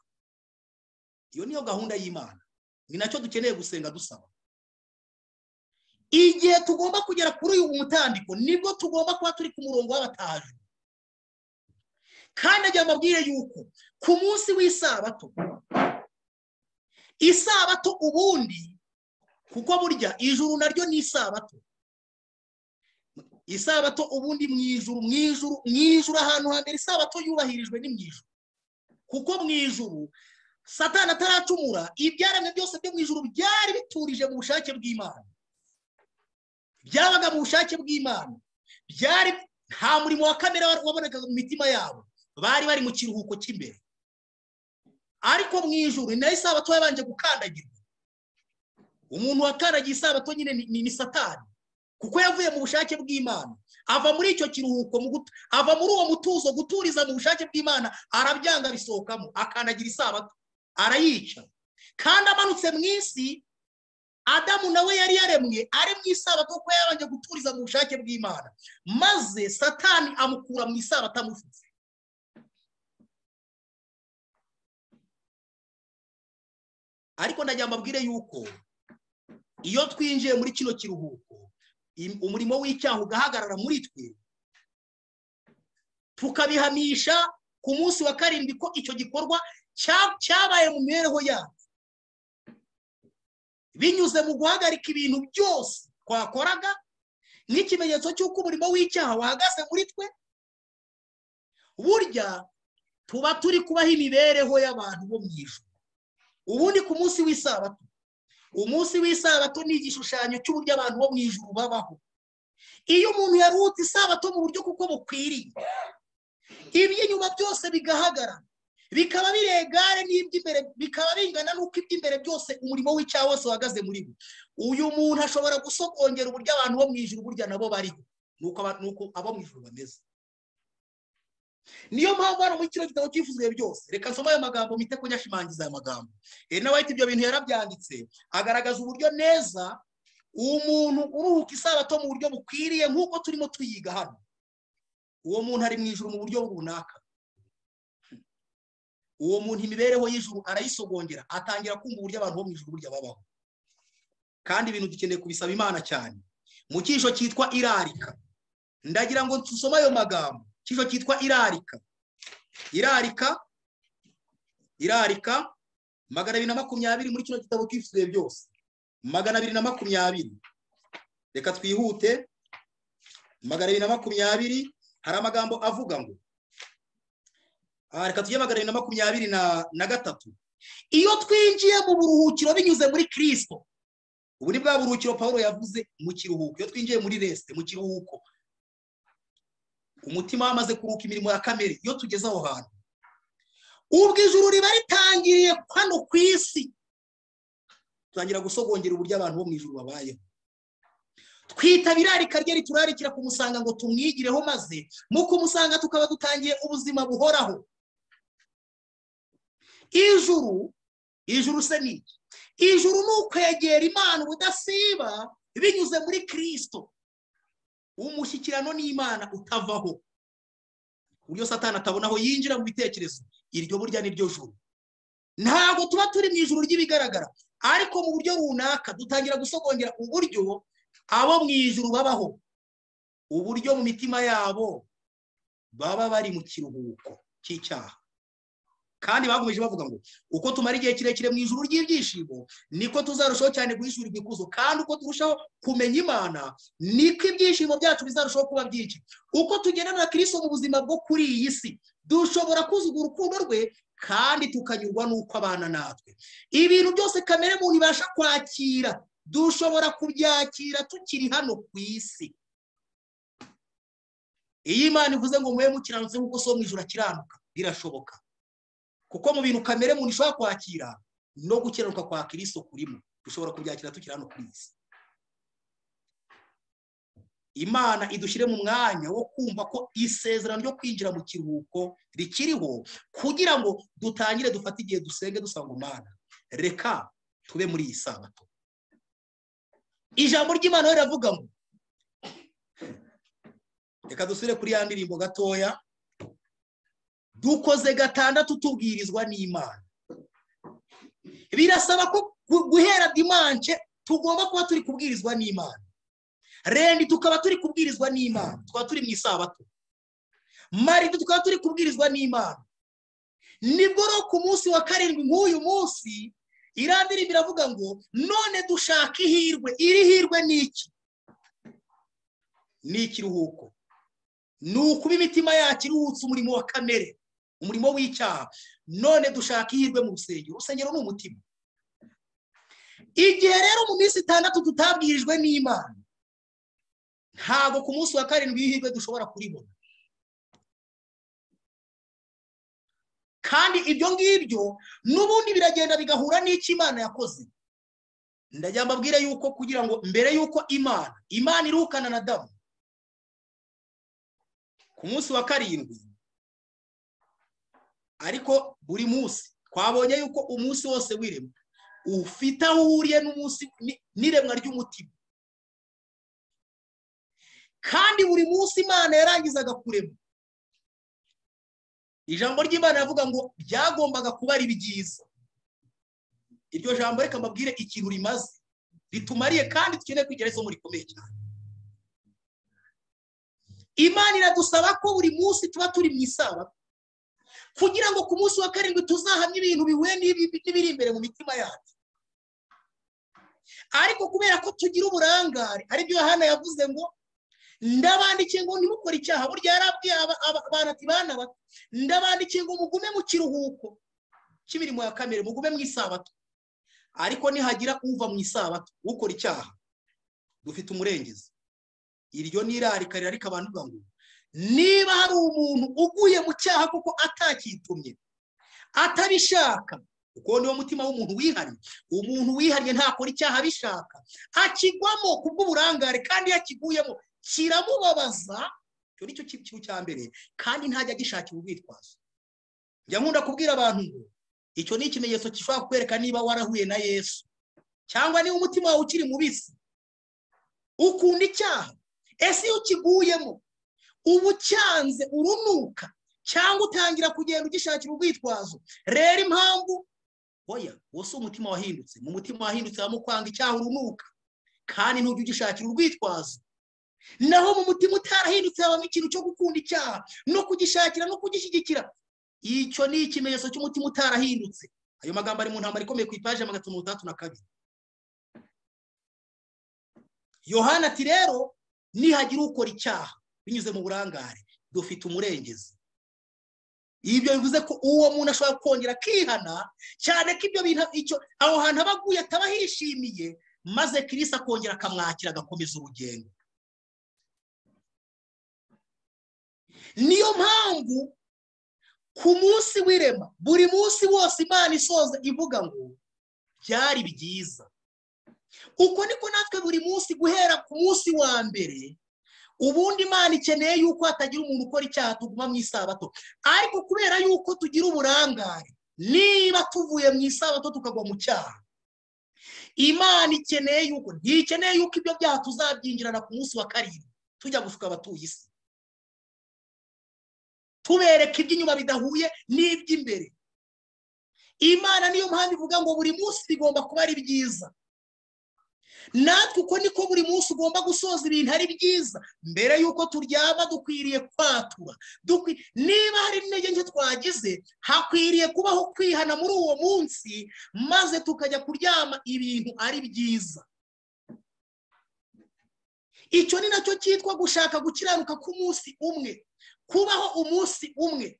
Iyo niyo gahunda y'Imana, ni nacyo dukeneye gusenga dusaba. Igihe tugomba kugera kuri uyu mutambiko nibwo tugomba kuba turi ku murongo w'abataje. Kandi ajya amabwire yuko ku munsi w'isabato, isabato ubundi, kuko burya ijuru naryo ni isabato. Isabato ubundi mu ijuru, mu ijuru, mu ijuru ahantu hambere isabato yubahirijwe ni mu ijuru. Kuko mu ijuru Satani ataracumura, ibyaremwe byose byo mu ijuru byari biturije mu bushake bw'Imana. Byabaga mu bushake bw'Imana. Byari nta murimo wa kamere wabonekaga mu mitima yabo, bari bari mu kiruhuko cy'imbere. Ariko mu ijuru ni nayo isabato yabanje gukandagirwa. Umuntu wakandagiye isabato nyine ni Satani, kuko yavuye mu bushake bw'Imana, ava muri icyo kiruhuko, ava muri uwo mutuzo, guturiza mu bushake bw'Imana, arabyanga bisohokamo, akandagira isabato, arayica. Kandi amanutse mu isi, Adamu nawe yari yaremwe ari mu isabato kuko yabanje guturiza mu bushake bw'Imana, maze Satani amukura mu isabato amufutse. Ariko ndagira mbabwire yuko iyo twinjiye muri kino kiruhuko, umurimo w'icyaha ugahagarara muri twe, tukabihamisha ku munsi wa karindwi ko icyo gikorwa cyabaye mu mibereho yacu, binyuze mu guhagarika ibintu byose twakoraga nk'ikimenyetso cy'uko umurimo w'icyaha wahagaze muri twe. Burya tuba turi kubaho imibereho y'abantu bo mu ijuru. Ubundi ku munsi w'isabato, umunsi w'isabato ni igishushanyo cy'uburyo abantu bo mu ijuru babaho. Iyo umuntu yaruhutse isabato mu buryo kuko bukwiriye, iby'inyuma byose bigahagarara, bikaba biregare n'iby'imbere bikaba bingana n'uko iby'imbere byose umurimo w'icyaha wose wahagaze muri bo. Uyu muntu ashobora gusogongera uburyo abantu bo mu ijuru burya nabo bariho, nuko abo mu ijuru bameze. Niyo mpamvu hano muri kino gitabo cyifuzwe byose, reka nsome ayo magambo mpite ko nyashimangiza aya magambo. Ellen White ibyo bintu yarabyanditse, agaragaza uburyo neza umuntu uruhuka isabato mu buryo bukwiriye nk'uko turimo tuyiga hano, uwo muntu ari mu ijuru mu buryo runaka. Uwo muntu imibereho y'ijuru arayisogongera, atangira kumva uburyo abantu bo mu ijuru burya babaho. Kandi ibintu dukeneye kubisaba Imana cyane. Mu cyisho cyitwa irarika, ndagira ngo tusome ayo magambo. Cyisho cyitwa irarika, irarika, irarika 220 muri kino gitabo cyifuzwe byose, 220. Reka twihute. 220 hari amagambo avuga ngo, reka tujye 223. Iyo twinjiye mu buruhukiro binyuze muri Kristo, ubu ni bwa buruhukiro Paulo yavuze mu kiruhuko. Iyo twinjiye muri reste, mu kiruhuko, Umutima wamaze kuruka imirimo ya kamere. Iyo tugeze aho hantu, ubwo ijuru riba ritangiriye hano ku isi, tutangira gusogongera uburyo abantu bo mu ijuru babayeho. Twitabira irarika rye riturarikira kumusanga ngo tumwigireho, maze mu kumusanga tukaba dutangiye ubuzima buhoraho. Ijuru, ijuru se ni iki? Ijuru ni ukwegera Imana ubudasiba binyuze muri Kristo, umushyikirano n'Imana utavaho, uburyo Satani atabona aho yinjira mu bitekerezo. Iryo burya ni ryo juru. Ntabwo tuba turi mu ijuru ry'ibigaragara, ariko mu buryo runaka dutangira gusogongera uburyo abo mu ijuru babaho, uburyo mu mitima yabo baba bari mu kiruhuko cy'icyaha. Kandi bakomeje bavuga ngo uko tumara igihe kirekire mu ijuru ry'ibyishimo, niko tuzarushaho cyane guhishurirwa ikuzo, kandi uko turushaho kumenya Imana niko ibyishimo byacu bizarushaho kuba byinshi. Uko tugendana na Kristo mu buzima bwo kuri iyi si, dushobora kuzuga urukundo rwe kandi tukanyurwa n'uko abana natwe. Ibintu byose kamere muntu ibasha kwakira, dushobora kubyakira tukiri hano ku isi. Iyo Imana ivuze ngo mube mukiranutse nk'uko So mu ijuru akiranuka, birashoboka, kuko mu bintu kamere muntu ishobora kwakira no gukiranuka kwa Kristo kurimo, dushobora kubyakira tukiri hano ku isi. Imana idushyire mu mwanya wo kumva ko isezerano ryo kwinjira mu kiruhuko rikiriho, kugira ngo dutangire dufate igihe dusenge dusanga Imana, reka tube muri iyi sabato. Ijambo ry'Imana riravuga ngo, reka dusubire kuri ya ndirimbo gatoya, dukoze gatandatu tubwirizwa n'Imana. Birasaba ko guhera dimanche tugomba kuba turi kubwirizwa n'Imana, rendi tukaba turi kubwirizwa n'Imana, tukaba turi mu isabato, maridi tukaba turi kubwirizwa n'Imana. Nibwo rero ku munsi wa karindwi nk'uyu munsi, iriya ndirimbo iravuga ngo none dushaka ihirwe. Iri hirwe ni iki? Ni ikiruhuko, ni ukuba imitima yacu iruhutse umurimo wa kamere, umurimo w'icyaha. None dushaka ihirwe mu rusengero. Urusengero ni umutima. Igihe rero mu minsi itandatu tutabwirijwe n'Imana, ntabwo ku munsi wa karindwi w'ihirwe dushobora kuribona. Kandi ibyo ngibyo n'ubundi biragenda bigahura n'icyo Imana yakoze. Ndajya mbabwire yuko kugira ngo mbere yuko Imana irukana na Adamu ku munsi wa karindwi, ariko buri munsi twabonye yuko umunsi wose w'iremwa ufite aho uhuriye n'umunsi n'iremwa ry'umutima. Kandi buri munsi Imana yarangizaga kurema, ijambo ry'Imana ravuga ngo byagombaga kuba ari byiza. Iryo jambo reka mbabwire ikintu rimaze, ritumariye kandi dukeneye kwigira isomo rikomeye cyane. Imana iradusaba ko buri munsi tuba turi mu isabato, kugira ngo ku munsi wa karindwi tuzahamye ibintu bihuye n'ibiri imbere mu mitima yacu. Ariko kubera ko tugira uburangare, aribyo Yohana yavuze ngo ndabandikiye ngo ntimukore icyaha. Burya yarabwiye abantu ati bana bato, ndabandikiye ngo mugume mu kiruhuko cy'imirimo ya kamere, mugume mu isabato. Ariko nihagira uva mu isabato ukora icyaha, dufite umurengezi. Iryo ni irarika rirarika abantu ngo niba hari umuntu uguye mu cyaha kuko atakitumye, atabishaka, kuko niwo mutima w'umuntu wihariye. Umuntu wihariye ntakora icyaha abishaka, akigwamo kubw'uburangare, kandi iyo akiguyemo kiramubabaza. Icyo nicyo kintu cya mbere, kandi ntajya agishakira urwitwazo. Njya nkunda kubwira abantu ngo icyo ni ikimenyetso gishobora kukwereka niba warahuye na Yesu, cyangwa niba umutima wawe ukiri mubisi ukunda icyaha. Ese iyo ukiguyemo uba ucyanze urunuka, cyangwa utangira kugenda ugishakira urwitwazo? Rero impamvu oya, wose umutima wahindutse. Mu mutima wahindutse habamo kwanga icyaha urunuka, kandi ntujya ugishakira urwitwazo. Naho mu mutima utarahindutse habamo ikintu cyo gukunda icyaha no kugishakira no kugishyigikira. Icyo ni ikimenyetso cy'umutima utarahindutse. Ayo magambo ari mu ntambara ikomeye ku ipaji ya 562. Yohana ati rero nihagira ukora icyaha binyuze mu burangare, dufite umurengezi. Ibyo bivuze ko uwo muntu ashobora kongera akihana, cyane ko ibyo bintu icyo aho hantu aba aguye ataba yishimiye, maze Kristo akongera akamwakira agakomeza urugendo. Niyo mpamvu ku munsi w'irema buri munsi wose Imana isoza ivuga ngo byari byiza. Uko niko natwe buri munsi guhera ku munsi wa mbere, ubundi Imana ikeneye yuko hatagira umuntu ukora icyaha, tuguma mu isabato. Ariko kubera yuko tugira uburangare, niba tuvuye mu isabato tukagwa mu cyaha, Imana ikeneye yuko, ntikeneye yuko ibyo byaha tuzabyinjirana ku munsi wa karindwi tujya gushuka abatuye isi, tubereka iby'inyuma bidahuye n'iby'imbere. Imana niyo mpamvu ivuga ngo buri munsi bigomba kuba ari byiza. Natwe uko niko buri munsi ugomba gusoza ibintu ari byiza. Mbere yuko turyama dukwiriye kwatura. Niba hari intege nke twagize, hakwiriye kubaho kwihana muri uwo munsi, maze tukajya kuryama ibintu ari byiza. Icyo ni nacyo cyitwa gushaka gukiranuka k'umunsi umwe, kubaho umunsi umwe.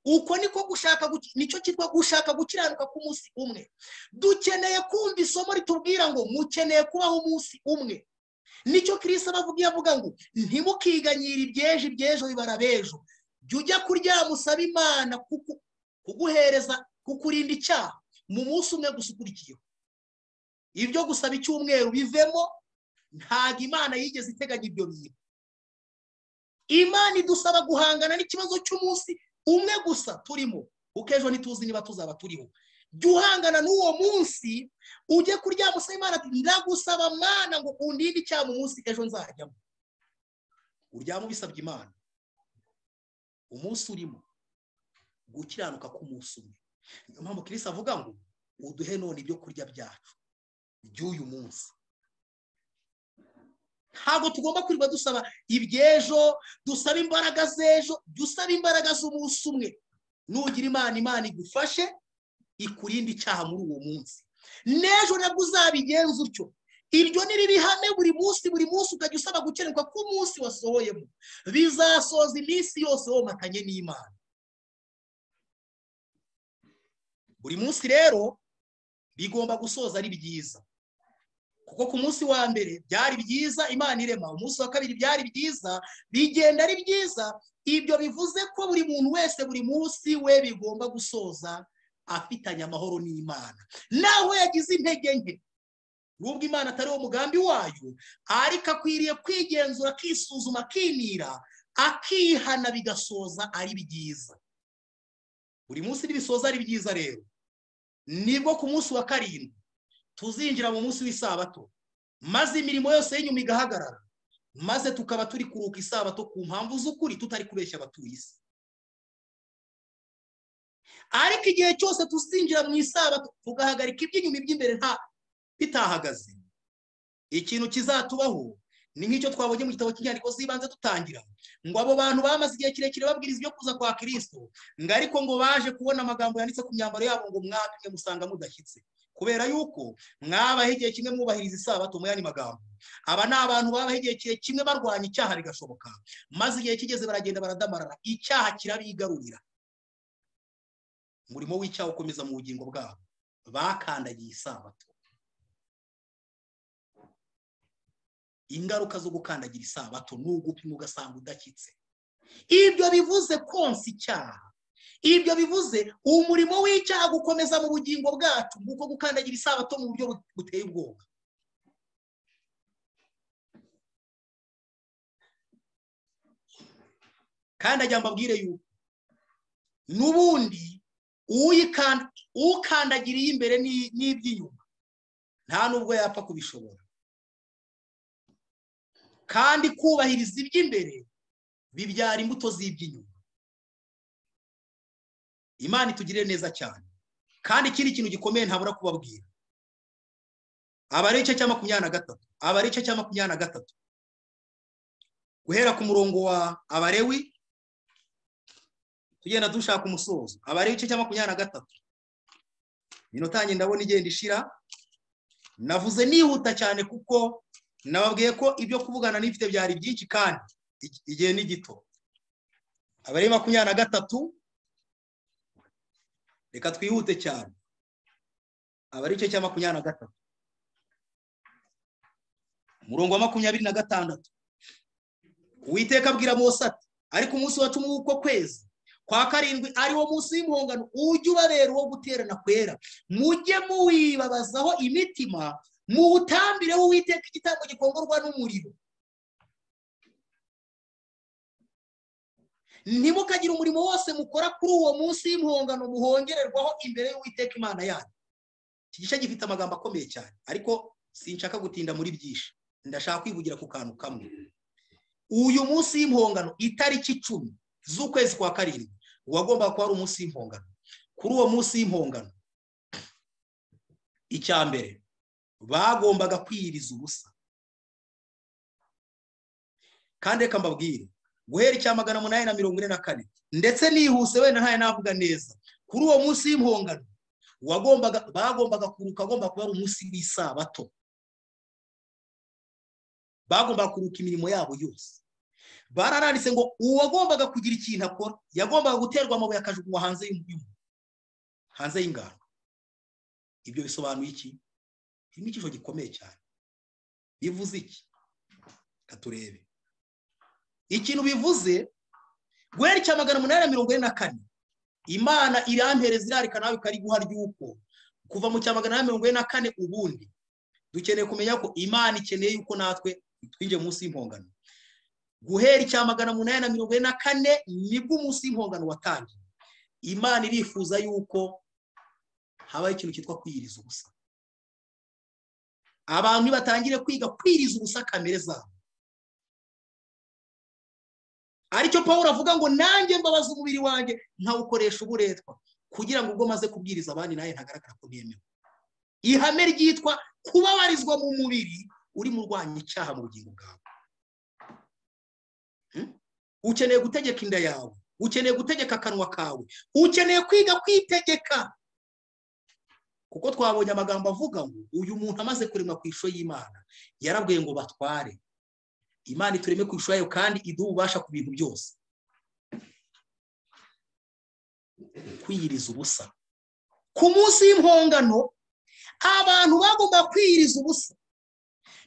Uko niko gushaka, nicyo cyitwa gushaka gukiranuka k'umunsi umwe. Dukeneye kumva isomo ritubwira ngo mukeneye kubaho umunsi umwe. Nicyo Kristo abavuga avuga ngo ntimukiganyire ibyejo, ibyejo bibara bejo. Jya ujya kuryama usaba Imana kuguhereza, kukurinda icyaha mu munsi umwe gusa ukurikiyeho. Ibyo gusaba icyumweru bivemo, ntago Imana yigeze iteganya ibyo bintu. Imana idusaba guhangana n'ikibazo cy'umunsi umwe gusa turimo, kuko ejo ntituzi niba tuzaba turiho. Jya uhangana n'uwo munsi, ujye kuryama usaba Imana ati ndagusaba Mana ngo undinde icyaha mu munsi ejo nzajyamo. Uryama ubisabye Imana. Umunsi urimo gukiranuka k'umunsi umwe. Niyo mpamvu Kristo avuga ngo uduhe none ibyo kurya byacu by'uyu munsi. Ntabwo tugomba kwirirwa dusaba iby'ejo, dusaba imbaraga z'ejo, dusaba imbaraga z'umunsi umwe. Nugira Imana, Imana igufashe ikurinde icyaha muri uwo munsi. N'ejo nabwo uzabigenza utyo. Iryo ni ribihame buri munsi, buri munsi ukajya usaba gukenerwa k'umunsi wasohoyemo. Bizasoza iminsi yose womatanye n'Imana. Buri munsi rero bigomba gusoza ari byiza. Kuko ku munsi wa mbere byari byiza Imana irema, umunsi wa kabiri byari byiza, bigenda ari byiza. Ibyo bivuze ko buri muntu wese buri munsi we bigomba gusoza afitanye amahoro n'Imana. Naho yagize intege nke, nubwo Imana atari wo mugambi wayo, ariko akwiriye kwigenzura, akisuzuma, akinira, akihana, bigasoza ari byiza. Buri munsi nibisoza ari byiza rero, nibwo ku munsi wa karindwi tuzinjira mu munsi w'isabato, maze imirimo yose y'inyuma igahagarara, maze tukaba turi kuruka isabato ku mpamvu z'ukuri, tutari kubeshya abatuye isi. Ariko igihe cyose tuzinjira mu isabato tugahagarika iby'inyuma, iby'imbere nta bitahagaze, ikintu kizatubaho ni nk'icyo twabonye mu gitabo cy'inyandiko z'ibanze dutangira, ngo abo bantu bamaze igihe kirekire babwiriza ibyo kuza kwa Kristo, ngo ariko ngo baje kubona amagambo yanditse ku myambaro yabo ngo mwapimwe musanga mudashyitse, kubera yuko mwabaho igihe kimwe mwubahiriza isabato. Mu yandi magambo, aba ni abantu babaho igihe kimwe barwanya icyaha bigashoboka, maze igihe kigeze baragenda baradamarara, icyaha kirabigarurira. Umurimo w'icyaha ukomeza mu bugingo bwabo, bakandagiye isabato. Ingaruka zo gukandagira isabato ni ugupima ugasanga udashyitse. Ibyo bivuze konsa icyaha. Ibyo bivuze umurimo w'icyaha gukomeza mu bugingo bwacu, nguko gukandagira isabato mu buryo buteye ubwoba. Kandi ajya mbabwire yuko n'ubundi ukandagiriye imbere n'iby'inyuma nta nubwo yapfa kubishobora. Kandi kubahiriza iby'imbere bibyara imbuto z'iby'inyuma. Imana itugirire neza cyane. Kandi ikindi kintu gikomeye ntabura kubabwira, Abari igice cya 23, Abari igice cya 23, guhera ku murongo wa Abalewi tugenda dushaka umusozo. Abari igice cya 23, minota yanjye ndabona igenda ishira. Navuze nihuta cyane kuko nababwiye ko ibyo kuvugana n'ifite byari byinshi kandi igihe ni gito. Abari 23, reka twihute cyane. Abari igice cya 23, Umurongo wa 26, Uwiteka abwira Mose ati: ariko umunsi wa 10 w'uko kwezi kwa 7 ari wo munsi w'impongano, ujye ubabera uwo guterana kwera, mujye muwibabazaho imitima, muwutambireho Uwiteka igitambo gikongorwa n'umuriro. Ntimukagire umurimo wose mukora kuri uwo munsi w'impongano muhongererwaho imbere y'Uwiteka Imana yanyu. Iki gice gifite amagambo akomeye cyane, ariko sinshaka gutinda muri byinshi, ndashaka kwivugira ku kantu kamwe. Uyu munsi w'impongano, itariki 10 z'ukwezi kwa 7, wagomba kuba ari umunsi w'impongano. Kuri uwo munsi w'impongano, icya mbere bagombaga kwiyiriza ubusa. Kandi reka mbabwire, guhera icya 844 ndetse nihuse wenda ntaye navuga neza, kuri uwo munsi w'impongano bagombaga kuruka, agomba kuba ari umunsi w'isabato. Bagombaga kuruka imirimo yabo yose. Bararanditse ngo uwagombaga kugira ikintu akora yagombaga guterwa amabuye akajugunywa hanze hanze y'ingano. Ibyo bisobanuye iki? Harimo icyisho gikomeye cyane. Bivuze iki? Katurebe ikintu bivuze. Guhera icya 844, Imana irampereza irarika nawe ikariguha ry'uko kuva mu cya 844 ubundi dukeneye kumenya ko Imana ikeneye yuko natwe twinjiye munsi y'impongano. Guhera icya 844 nibwo umunsi w'impongano watangiye. Imana irifuza yuko habaho ikintu cyitwa kwiyiriza ubusa. Abantu batangire kwiga kwiriza ubusa kamere zabo. Aricyo Pawulo avuga ngo nanjye mbabaza umubiri wanjye nkawukoresha uburetwa, kugira ngo ubwo maze kubwiriza abandi naye ntagaragara ko ntemewe. Ihame ryitwa kubabarizwa mu mubiri uri mu rwanya icyaha mu bugingo bwawe. Ukeneye gutegeka inda yawe, ukeneye gutegeka akanwa kawe, ukeneye kwiga kwitegeka. Kuko twabonye amagambo avuga ngo uyu muntu amaze kuremwa ku ishusho y'Imana, yarabwiye ngo batware. Imana itureme ku ishusho yayo kandi iduha ububasha ku bintu byose. Kwiyiriza ubusa ku munsi w'impongano, abantu bagomba kwiyiriza ubusa.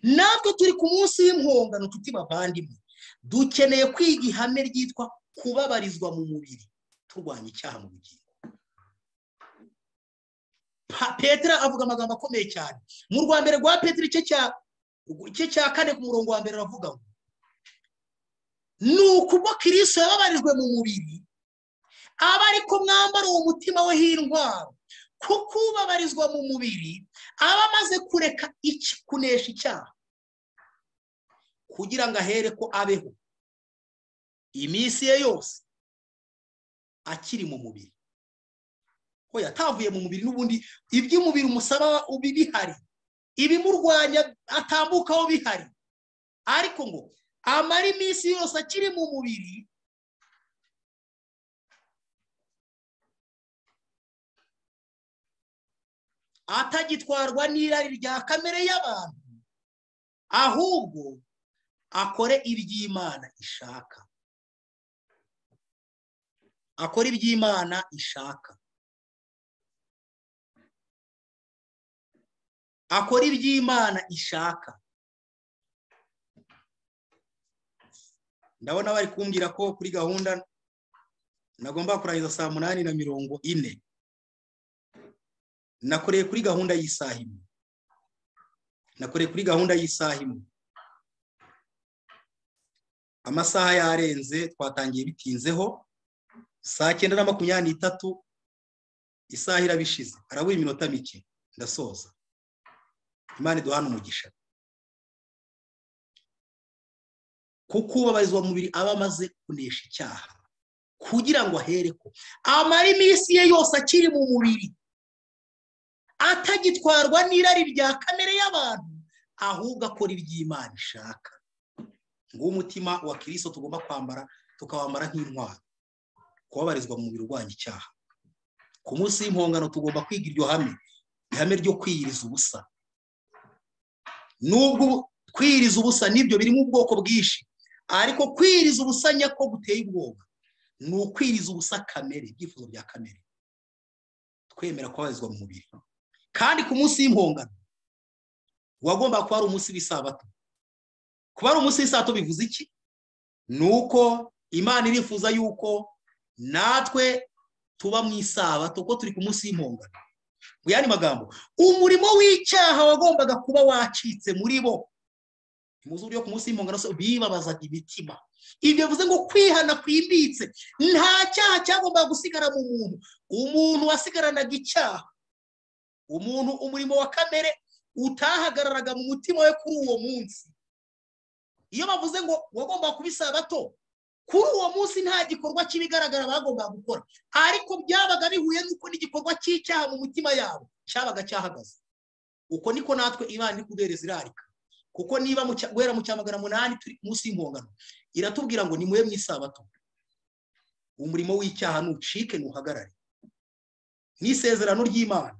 Natwe turi ku munsi w'impongano, tuti bavandimwe, dukeneye kwiga ihame ryitwa kubabarizwa mu mubiri, turwanya icyaha mu bugingo. Petero avuga amagambo akomeye cyane mu rwa mbere rwa Petero igice cya 4 ku murongo wa 1, aravuga ngo nuko ubwo Kristo yababarijwe mu mubiri, aba ariko mwambaro uwo mutima we h'intwaro, kuko ubabarizwa mu mubiri aba amaze kureka kunesha icyaha, kugira ngo ahere ko abeho iminsi ye yose akiri mu mubiri. Ko yatavuye mu mubiri n'ubundi iby'umubiri umusaba bihari, ibimurwanya atambukaho bihari, ariko ngo amara iminsi yose akiri mu mubiri, atagitwarwa n'irari rya kamere y'abantu, ahubwo akore iby'Imana ishaka. Akore iby'Imana ishaka. Akora iby'Imana ishaka. Ndabona bari kumbwira ko kuri gahunda nagomba kurangiza saa 8:40. Nakoreye kuri gahunda y'isaha imwe. Nakoreye kuri gahunda y'isaha imwe. Amasaha yarenze, twatangiye bitinzeho. Saa 9:23 isaha irabishize. Harabura iminota mike ndasoza. Imana iduhana umugisha. Kuko ubabarizwa mu mubiri aba amaze kunesha icyaha, kugira ngo ahere ko amara iminsi ye yose akiri mu mubiri, atagitwarwa n'irari rya kamere y'abantu, ahubwo akora iby'Imana ishaka. Nguwo umutima wa Kristo tugomba kwambara, tukawambara nk'intwaro. Kubabarizwa mu mubiri urwanya icyaha. Ku munsi w'impongano tugomba kwiga iryo hame, ihame ryo kwiyiriza ubusa. Nubwo kwiyiriza ubusa nibyo birimo ubwoko bwinshi, ariko kwiyiriza ubusa nyako guteye ubwoba ni ukwiriza ubusa kamere, ibyifuzo bya kamere, twemera kubabarizwa mu mubiri. Kandi ku munsi w'impongano wagomba kuba ari umunsi w'isabato. Kuba ari umunsi w'isabato bivuze iki? Nuko Imana irifuza yuko natwe tuba mu isabato, kuko turi ku munsi w'impongano. Mu yandi magambo, umurimo w'icyaha wagombaga kuba wacitse muri bo. Muzi uburyo ku munsi w'impongano bibabazaga imitima. Ibyo bivuze ngo kwihana kwimbitse, nta cyaha cyagombaga gusigara mu muntu. Umuntu wasigaranaga icyaha, umuntu umurimo wa kamere utahagararaga mu mutima we kuri uwo munsi. Iyo bavuze ngo wagombaga kuba isabato, kuri uwo munsi nta gikorwa cy'ibigaragara bagombaga gukora, ariko byabaga bihuye n'uko n'igikorwa cy'icyaha mu mutima yabo cyabaga cyahagaze. Uko niko natwe Imana iri kuduhereza irarika, kuko niba guhera mu cya 800 turi munsi y'impongano, iratubwira ngo nimube mu isabato, umurimo w'icyaha nucike nuhagarare. N'isezerano ry'Imana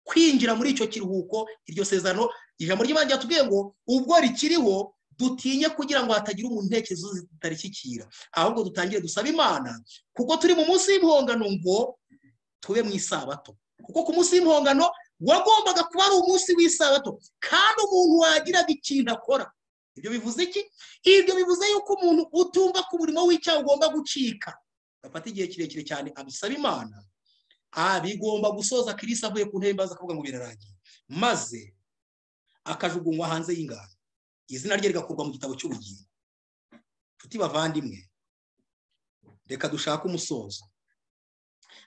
kwinjira muri icyo kiruhuko, iryo sezerano ijambo ry'Imana ryatubwiye ngo ubwo rikiriho dutinye kugira ngo hatagira umuntu intekerezo zitarishyikira, ahubwo dutangire dusaba Imana, kuko turi mu munsi w'impongano ngo tube mu isabato. Kuko ku munsi w'impongano wagombaga kuba ari umunsi w'isabato, kandi umuntu wagiraga ikintu akora. Ibyo bivuze iki? Ibyo bivuze yuko umuntu utumva ko umurimo w'icyaha ugomba gucika, afata igihe kirekire cyane abisaba Imana, bigomba gusoza Kristo avuye ku ntebe imbabazi akavuga ngo birarangiye, maze akajugunywa hanze y'ingano, izina rye rigakurwa mu gitabo cy'ubugingo. Nshuti bavandimwe, reka dushake umusozo,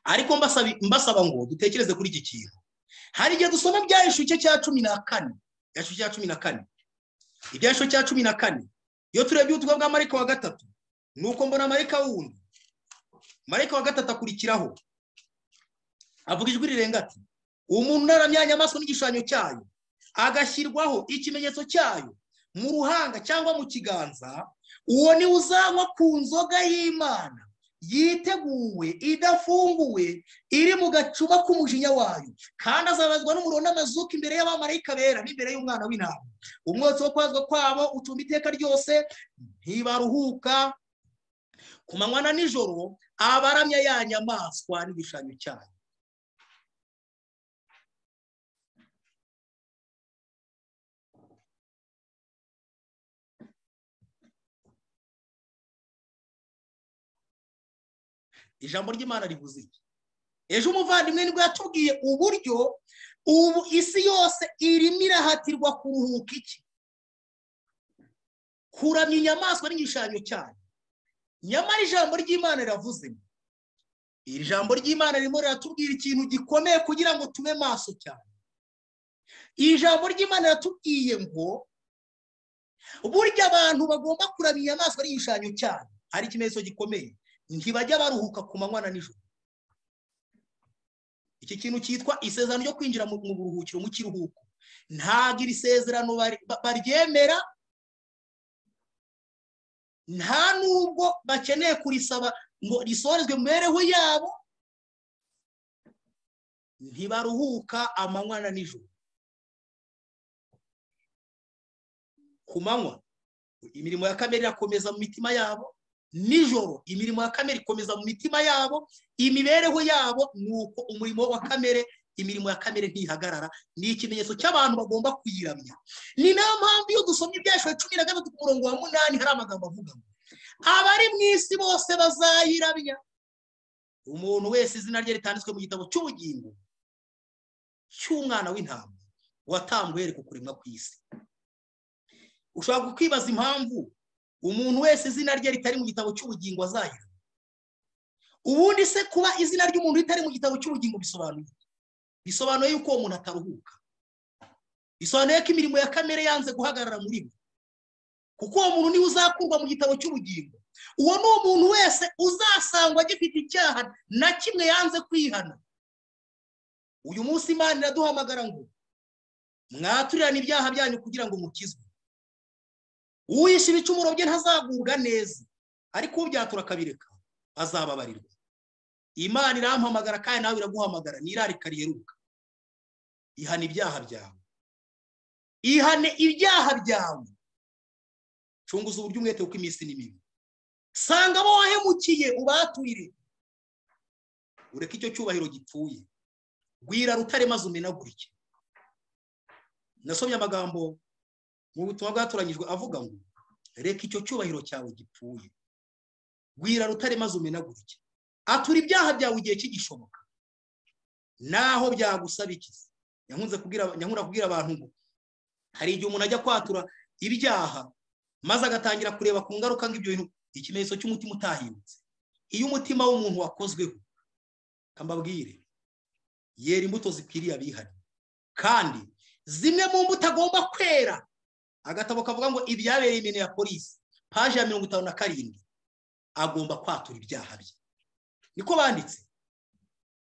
ariko mbasaba ngo dutekereze kuri iki kintu. Hari igihe dusoma Ibyahishuwe igice cya 14, Ibyahishuwe cya 14, Ibyahishuwe cya 14. Iyo turebye ubutumwa bwa marayika wa gatatu, nuko mbona marayika wundi, marayika wa gatatu akurikiraho, avuga ijwi rirenga ati: umuntu unaramya inyamaswa n'igishushanyo cyayo, agashyirwaho ikimenyetso cyayo mu ruhanga cyangwa mu kiganza, uwo ni uzanywa ku nzoga y'Imana yiteguwe idafunguwe iri mu gacuma k'umujinya wayo, kandi azabazwa n'umuriro n'amazuka imbere y'abamarayika bera n'imbere y'umwana w'intama. Umwotsi wo kwazwa kwabo ucumba iteka ryose, ntibaruhuka ku manywa na nijoro, abaramya ya nyamaswa n'igishushanyo cyayo. Ijambo ry'Imana rivuze iki? Ejo umuvandimwe nibwo yatubwiye uburyo ubu isi yose irimo irahatirwa kuruhuka iki? Kuramya inyamaswa n'igishushanyo cyayo. Nyamara ijambo ry'Imana riravuze, iri jambo ry'Imana ririmo riratubwira ikintu gikomeye kugira ngo tube maso cyane. Ijambo ry'Imana riratubwiye ngo burya abantu bagomba kuramya inyamaswa n'igishushanyo cyayo, hari ikimenyetso gikomeye, ntibajya baruhuka ku manywa na nijoro. Iki kintu cyitwa isezerano ryo kwinjira mu buruhukiro, mu kiruhuko, ntabwo iri sezerano baryemera, nta nubwo bakeneye kurisaba ngo risorezwe mu mibereho yabo. Ntibaruhuka amanywa na nijoro. Ku manywa imirimo ya kamere irakomeza mu mitima yabo, nijoro imirimo ya kamere ikomeza mu mitima yabo, imibereho yabo nuko umurimo wa kamere, imirimo ya kamere ntihagarara. Ni ikimenyetso cy'abantu bagomba kuyiramya. Ni nayo mpamvu iyo dusomye Ibyahishuwe 13 ku murongo wa 8 hari amagambo avuga ngo abari mu isi bose bazayiramya, umuntu wese izina rye ritanditswe mu gitabo cy'ubugingo cy'umwana w'intama watambwe uhereye ku kuremwa kw'isi. Ushobora kwibaza impamvu umuntu wese izina rye ritari mu gitabo cy'ubugingo azahira. Ubundi se kuba izina ry'umuntu ritari mu gitabo cy'ubugingo bisobanuye? Bisobanuye yuko uwo muntu ataruhuka. Bisobanuye ko imirimo ya kamere yanze guhagarara muri we, kuko uwo muntu niwe uzakurwa mu gitabo cy'ubugingo. Uwo ni umuntu wese uzasangwa agifite icyaha na kimwe yanze kwihana. Uyu munsi Imana iraduhamagara ngo mwaturirane ibyaha byanyu kugira ngo mukizwe. Uwishe ibicumuro bye ntazagubwa neza, ariko ubyatura akabireka azababarirwa. Imana irampamagara kandi nawe iraguhamagara, n'irarika riheruka. Ihane ibyaha byawe, ihane ibyaha byawe, cunguza uburyo umwete kuko iminsi ni mibi. Sanga abo wahemukiye ubaturire, ureke icyo cyubahiro gipfuye, gwira rutare maze umenagurike. Nasomye amagambo mu butumwa bwatoranyijwe avuga ngo Reka icyo cyubahiro cyawe gipfuye. Gwira rutare maze umenagurike. Atura ibyaha byawe igihe kigishoboka. Naho byagusaba iki? Nyankunda kubwira abantu ngo hari igihe umuntu ajya kwatura ibyaha maze agatangira kureba ku ngaruka ng'ibyo bintu, ikimenyetso cy'umutima utahindutse. Iyo umutima w'umuntu wakozweho, kambabwire, yera imbuto zikwiriye abihari. Kandi zimwe mu mbuto agomba kwera, agatabo kavuga ngo ibyabereye imene ya polisi, paje ya 57, agomba kwatura ibyaha bye. Niko banditse.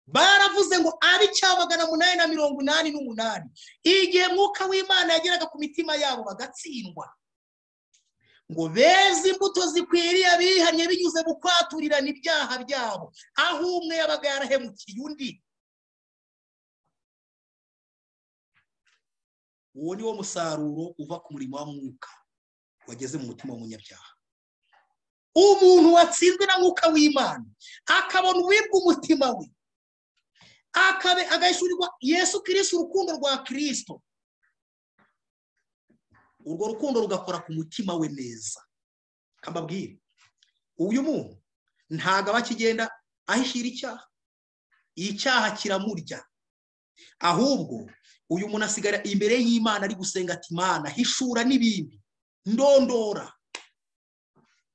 Baravuze ngo ab'888 igihe mwuka w'Imana yageraga ku mitima yabo bagatsindwa, ngo beze imbuto zikwiriye abihannye binyuze mu kwaturirana ibyaha byabo, aho umwe yabaga yarahemukiye undi. Uwo ni wo musaruro uva ku murimo wa mwuka wageze mu mutima w'umunyabyaha. Umuntu watsinzwe na mwuka w'Imana akabona uwibwa umutima we, agahishurirwa Yesu Kristo, urukundo rwa Kristo, urwo rukundo rugakora ku mutima we neza. Kambabwire, uyu muntu ntago aba akigenda ahishira icyaha, icyaha kiramurya. Ahubwo uyu muntu asigara imbere y'Imana ari gusenga ati Imana hishura n'ibindi, ndondora.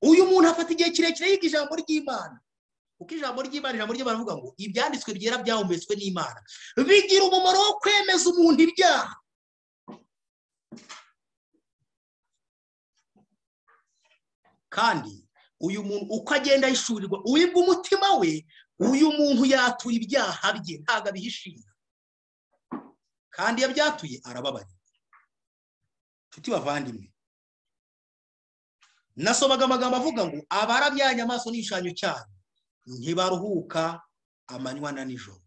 Uyu muntu afata igihe kirekire yiga ijambo ry'Imana, kuko ijambo ry'Imana, ijambo ry'Imana rivuga ngo ibyanditswe byera byahumetswe n'Imana, bigira umumaro wo kwemeza umuntu ibyaha. Kandi uyu muntu uko agenda ahishurirwa uwibwa umutima we, uyu muntu yatura ibyaha bye, ntago abihishira. Kandi iyo abyatuye arababarira. Nshuti bavandimwe, nasomaga amagambo avuga ngo abarabyanye amaso n'igishushanyo cyayo ntibaruhuka amanywa na nijoro.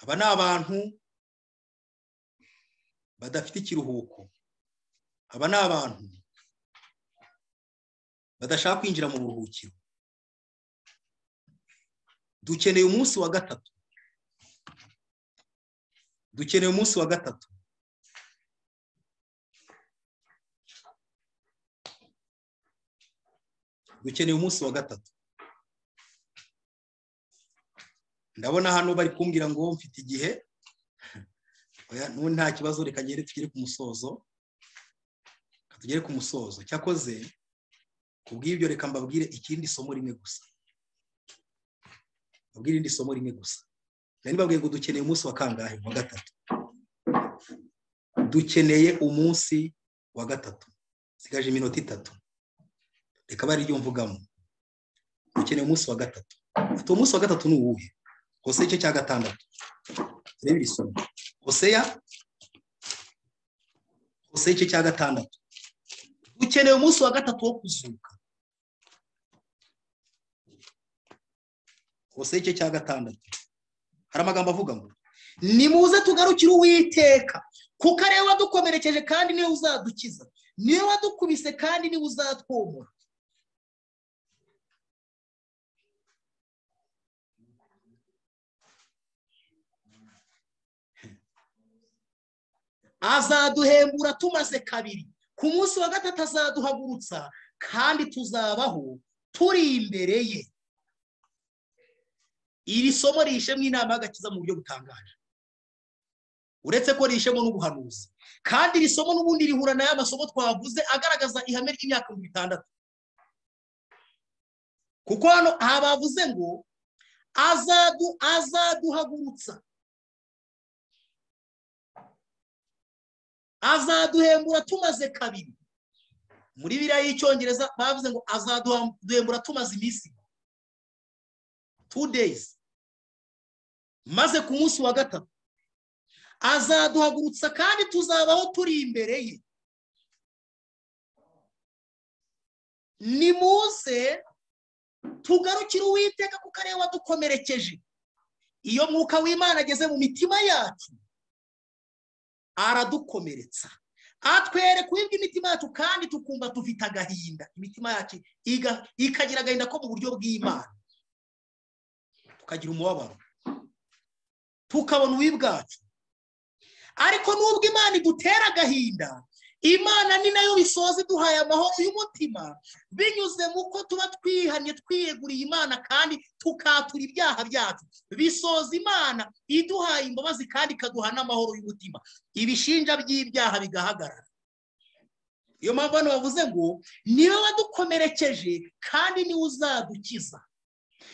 Aba ni abantu badafite ikiruhuko. Aba ni abantu badashaka kwinjira mu buruhukiro. Dukeneye umunsi wa gatatu. Dukeneye umunsi wa gatatu. Dukeneye umunsi wa gatatu. Ndabona hano bari kumbwira ngo mfite igihe. Oya, n'ubu nta kibazo, reka ngere tugere ku musozo. Tugere ku musozo. Cyakoze kubw'ibyo reka mbabwire ikindi somo rimwe gusa. Mbabwire irindi somo rimwe gusa. Nari mbabwiye ngo dukeneye umunsi wa kangahe? Wa gatatu. Dukeneye umunsi wa gatatu. Sigaje iminota 3. Reka bari ryo mvugamo. Dukeneye umunsi wa gatatu. Ati umunsi wa gatatu ni uwuhe? Hoseya igice cya 6. Turebe iri somo. Hoseya igice cya 6. Dukeneye umunsi wa gatatu wo kuzuka. Hoseya igice cya 6. Hari amagambo avuga ngo nimuze tugarukire Uwiteka, kuko ariwe wadukomerekeje kandi niwe uzadukiza, niwe wadukubise kandi niwe uzatwomora. Azaduhembura tumaze kabiri, ku munsi wa gatatu azaduhagurutsa kandi tuzabaho turi imbere ye. Iri somo rihishemo inama y'agakiza mu buryo butangaje, uretse ko rihishemo n'ubuhanuzi. Kandi iri somo n'ubundi rihura n'aya masomo twavuze agaragaza ihame ry'imyaka 600. Kuko hano aha bavuze ngo azaduhagurutsa, azaduhembura tumaze kabiri. Muri biriya y'icyongereza bavuze ngo azaduhembura tumaze iminsi 2 days, maze ku munsi wa gatatu azaduhagurutsa kandi tuzabaho turi imbere ye. Nimuze tugarukire Uwiteka kuko ariwe wadukomerekeje. Iyo mwuka w'Imana ageze mu mitima yacu aradukomeretsa, atwereka uwibwa imitima yacu kandi tukumva dufite agahinda. Imitima yacu ikagira agahinda ko mu buryo bw'Imana, tukagira umubabaro, tukabona ububi bwacu. Ariko nubwo Imana idutera agahinda, Imana ni nayo bisoza iduhaye amahoro y'umutima binyuze mu ko tuba twihannye twiyeguriye Imana kandi tukatura ibyaha byacu. Bisoza Imana iduhaye imbabazi kandi ikaduha n'amahoro y'umutima, ibishinja by'ibyaha bigahagarara. Iyo mpamvu hano bavuze ngo niwe wadukomerekeje kandi niwe uzadukiza,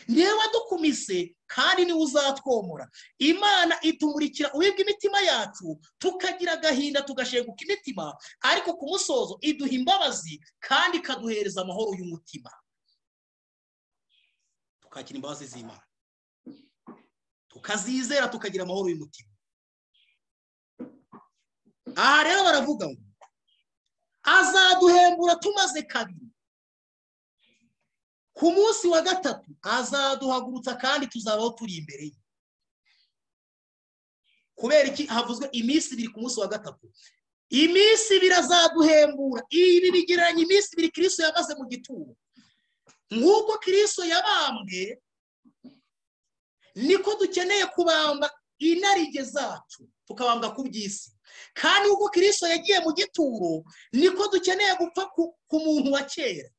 niwe wadukumise kandi niwe uzatwomora. Imana itumurikira uwibwa imitima yacu tukagira agahinda tugashenguka imitima, ariko ku musozo iduha imbabazi kandi ikaduhereza amahoro y'umutima. Tukakira imbabazi z'Imana, tukazizera, tukagira amahoro y'umutima. Aha rero baravuga ngo azaduhembura tumaze kabiri, ku munsi wa gatatu azaduhagurutsa kandi tuzabaho turi imbere ye. Kubera iki havuzwe iminsi ibiri ku munsi wa gatatu? Iminsi ibiri azaduhembura. Ibi bigereranya iminsi ibiri Kristo yamaze mu gituro. Nk'uko Kristo yabambwe niko dukeneye kubamba inarijye zacu, tukabambwa ku by'isi. Kandi uko Kristo yagiye mu gituro niko dukeneye gupfa ku muntu wa kera.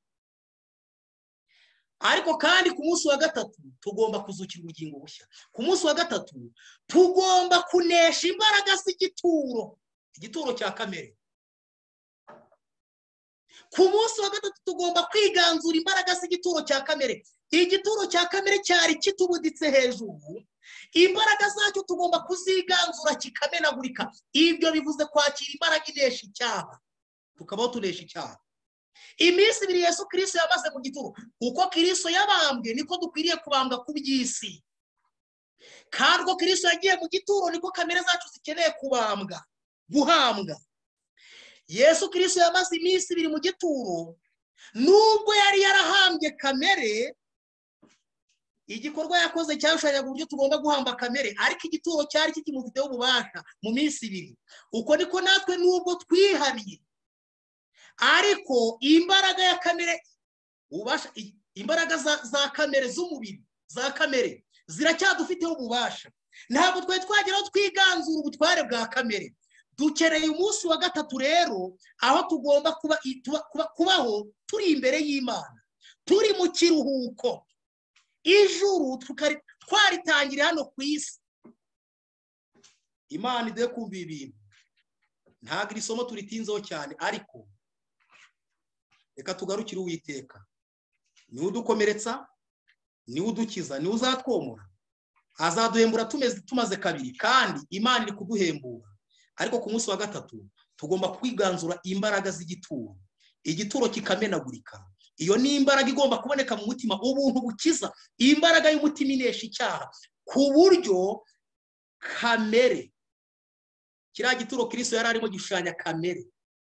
Ariko kandi ku munsi wa gatatu tugomba kuzukira ubugingo bushya. Ku munsi wa gatatu tugomba kunesha imbaraga z'igituro, igituro cya kamere. Ku munsi wa gatatu tugomba kwiganzura imbaraga z'igituro cya kamere. Igituro cya kamere cyari kitubuditse hejuru, imbaraga zacyo tugomba kuziganzura kikamenagurika. Ibyo bivuze kwakira imbaraga inesha icyaha, tukabaho tunesha icyaha. Iminsi ibiri Yesu Kristo yamaze mu gituro, uko Kristo yabambwe niko dukwiriye kubambwa ku by'isi. Kandi uko Kristo yagiye mu gituro niko kamere zacu zikeneye kubambwa, guhambwa. Yesu Kristo yamaze iminsi ibiri mu gituro, nubwo yari yarahambye kamere, igikorwa yakoze cyashushanyaga uburyo tugomba guhamba kamere, ariko igituro cyari kikimufiteho ububasha mu minsi ibiri. Uko niko natwe nubwo twihariye, ariko imbaraga ya kamere, ububasha, imbaraga za kamere z'umubiri, za kamere ziracyadufiteho ububasha. Ntabwo twari twageraho twiganzura ubutware bwa kamere. Dukeneye umunsi wa gatatu rero, aho tugomba kubaho turi imbere y'Imana, turi mu kiruhuko. Ijuru twaritangiriye hano ku isi. Imana iduhe kumva ibintu. Ntabwo iri somo turitinzeho cyane, ariko reka tugarukire Uwiteka. Niwe udukomeretsa, niwe udukiza, niwe uzatwomora. Azaduhembura tumaze kabiri, kandi Imana iri kuduhembura. Ariko ku munsi wa gatatu tugomba kwiganzura imbaraga z'igituro, igituro kikamenagurika. Iyo ni imbaraga igomba kuboneka mu mutima, ubuntu bukiza, imbaraga y'umutima inesha icyaha, ku buryo kamere, kiriya gituro Kristo yari arimo gishushanya kamere,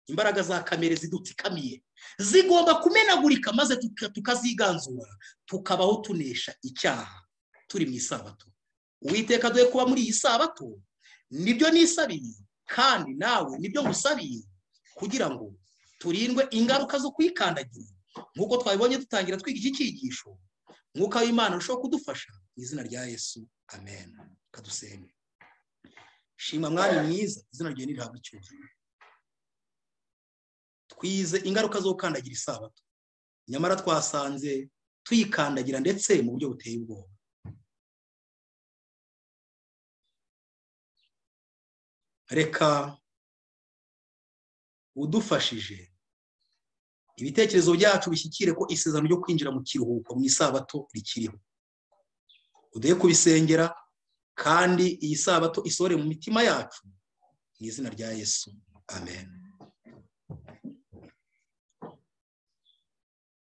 imbaraga za kamere zidutsikamiye zigomba kumenagurika, maze tukaziganzura, tukabaho tunesha icyaha turi mu isabato. Uwiteka duhe kuba muri iyi sabato, nibyo nisabiye kandi nawe nibyo ngusabiye, kugira ngo turindwe ingaruka zo kwikandagira. Nk'uko twabibonye dutangira twiga iki cyigisho, Mwuka w'Imana urushaho kudufasha mu izina rya Yesu, amen. Kadusenge. Shima Mwami mwiza, izina ryawe nirihabwe icyubahiro. Twize ingaruka zo gukandagira isabato, nyamara twasanze tuyikandagira ndetse mu buryo buteye ubwoba. Reka udufashije ibitekerezo byacu bishyikire ko isezerano ryo kwinjira mu kiruhuko mu isabato rikiriho. Uduhe kubisengera kandi iyi sabato isohore mu mitima yacu mu izina rya Yesu, amen.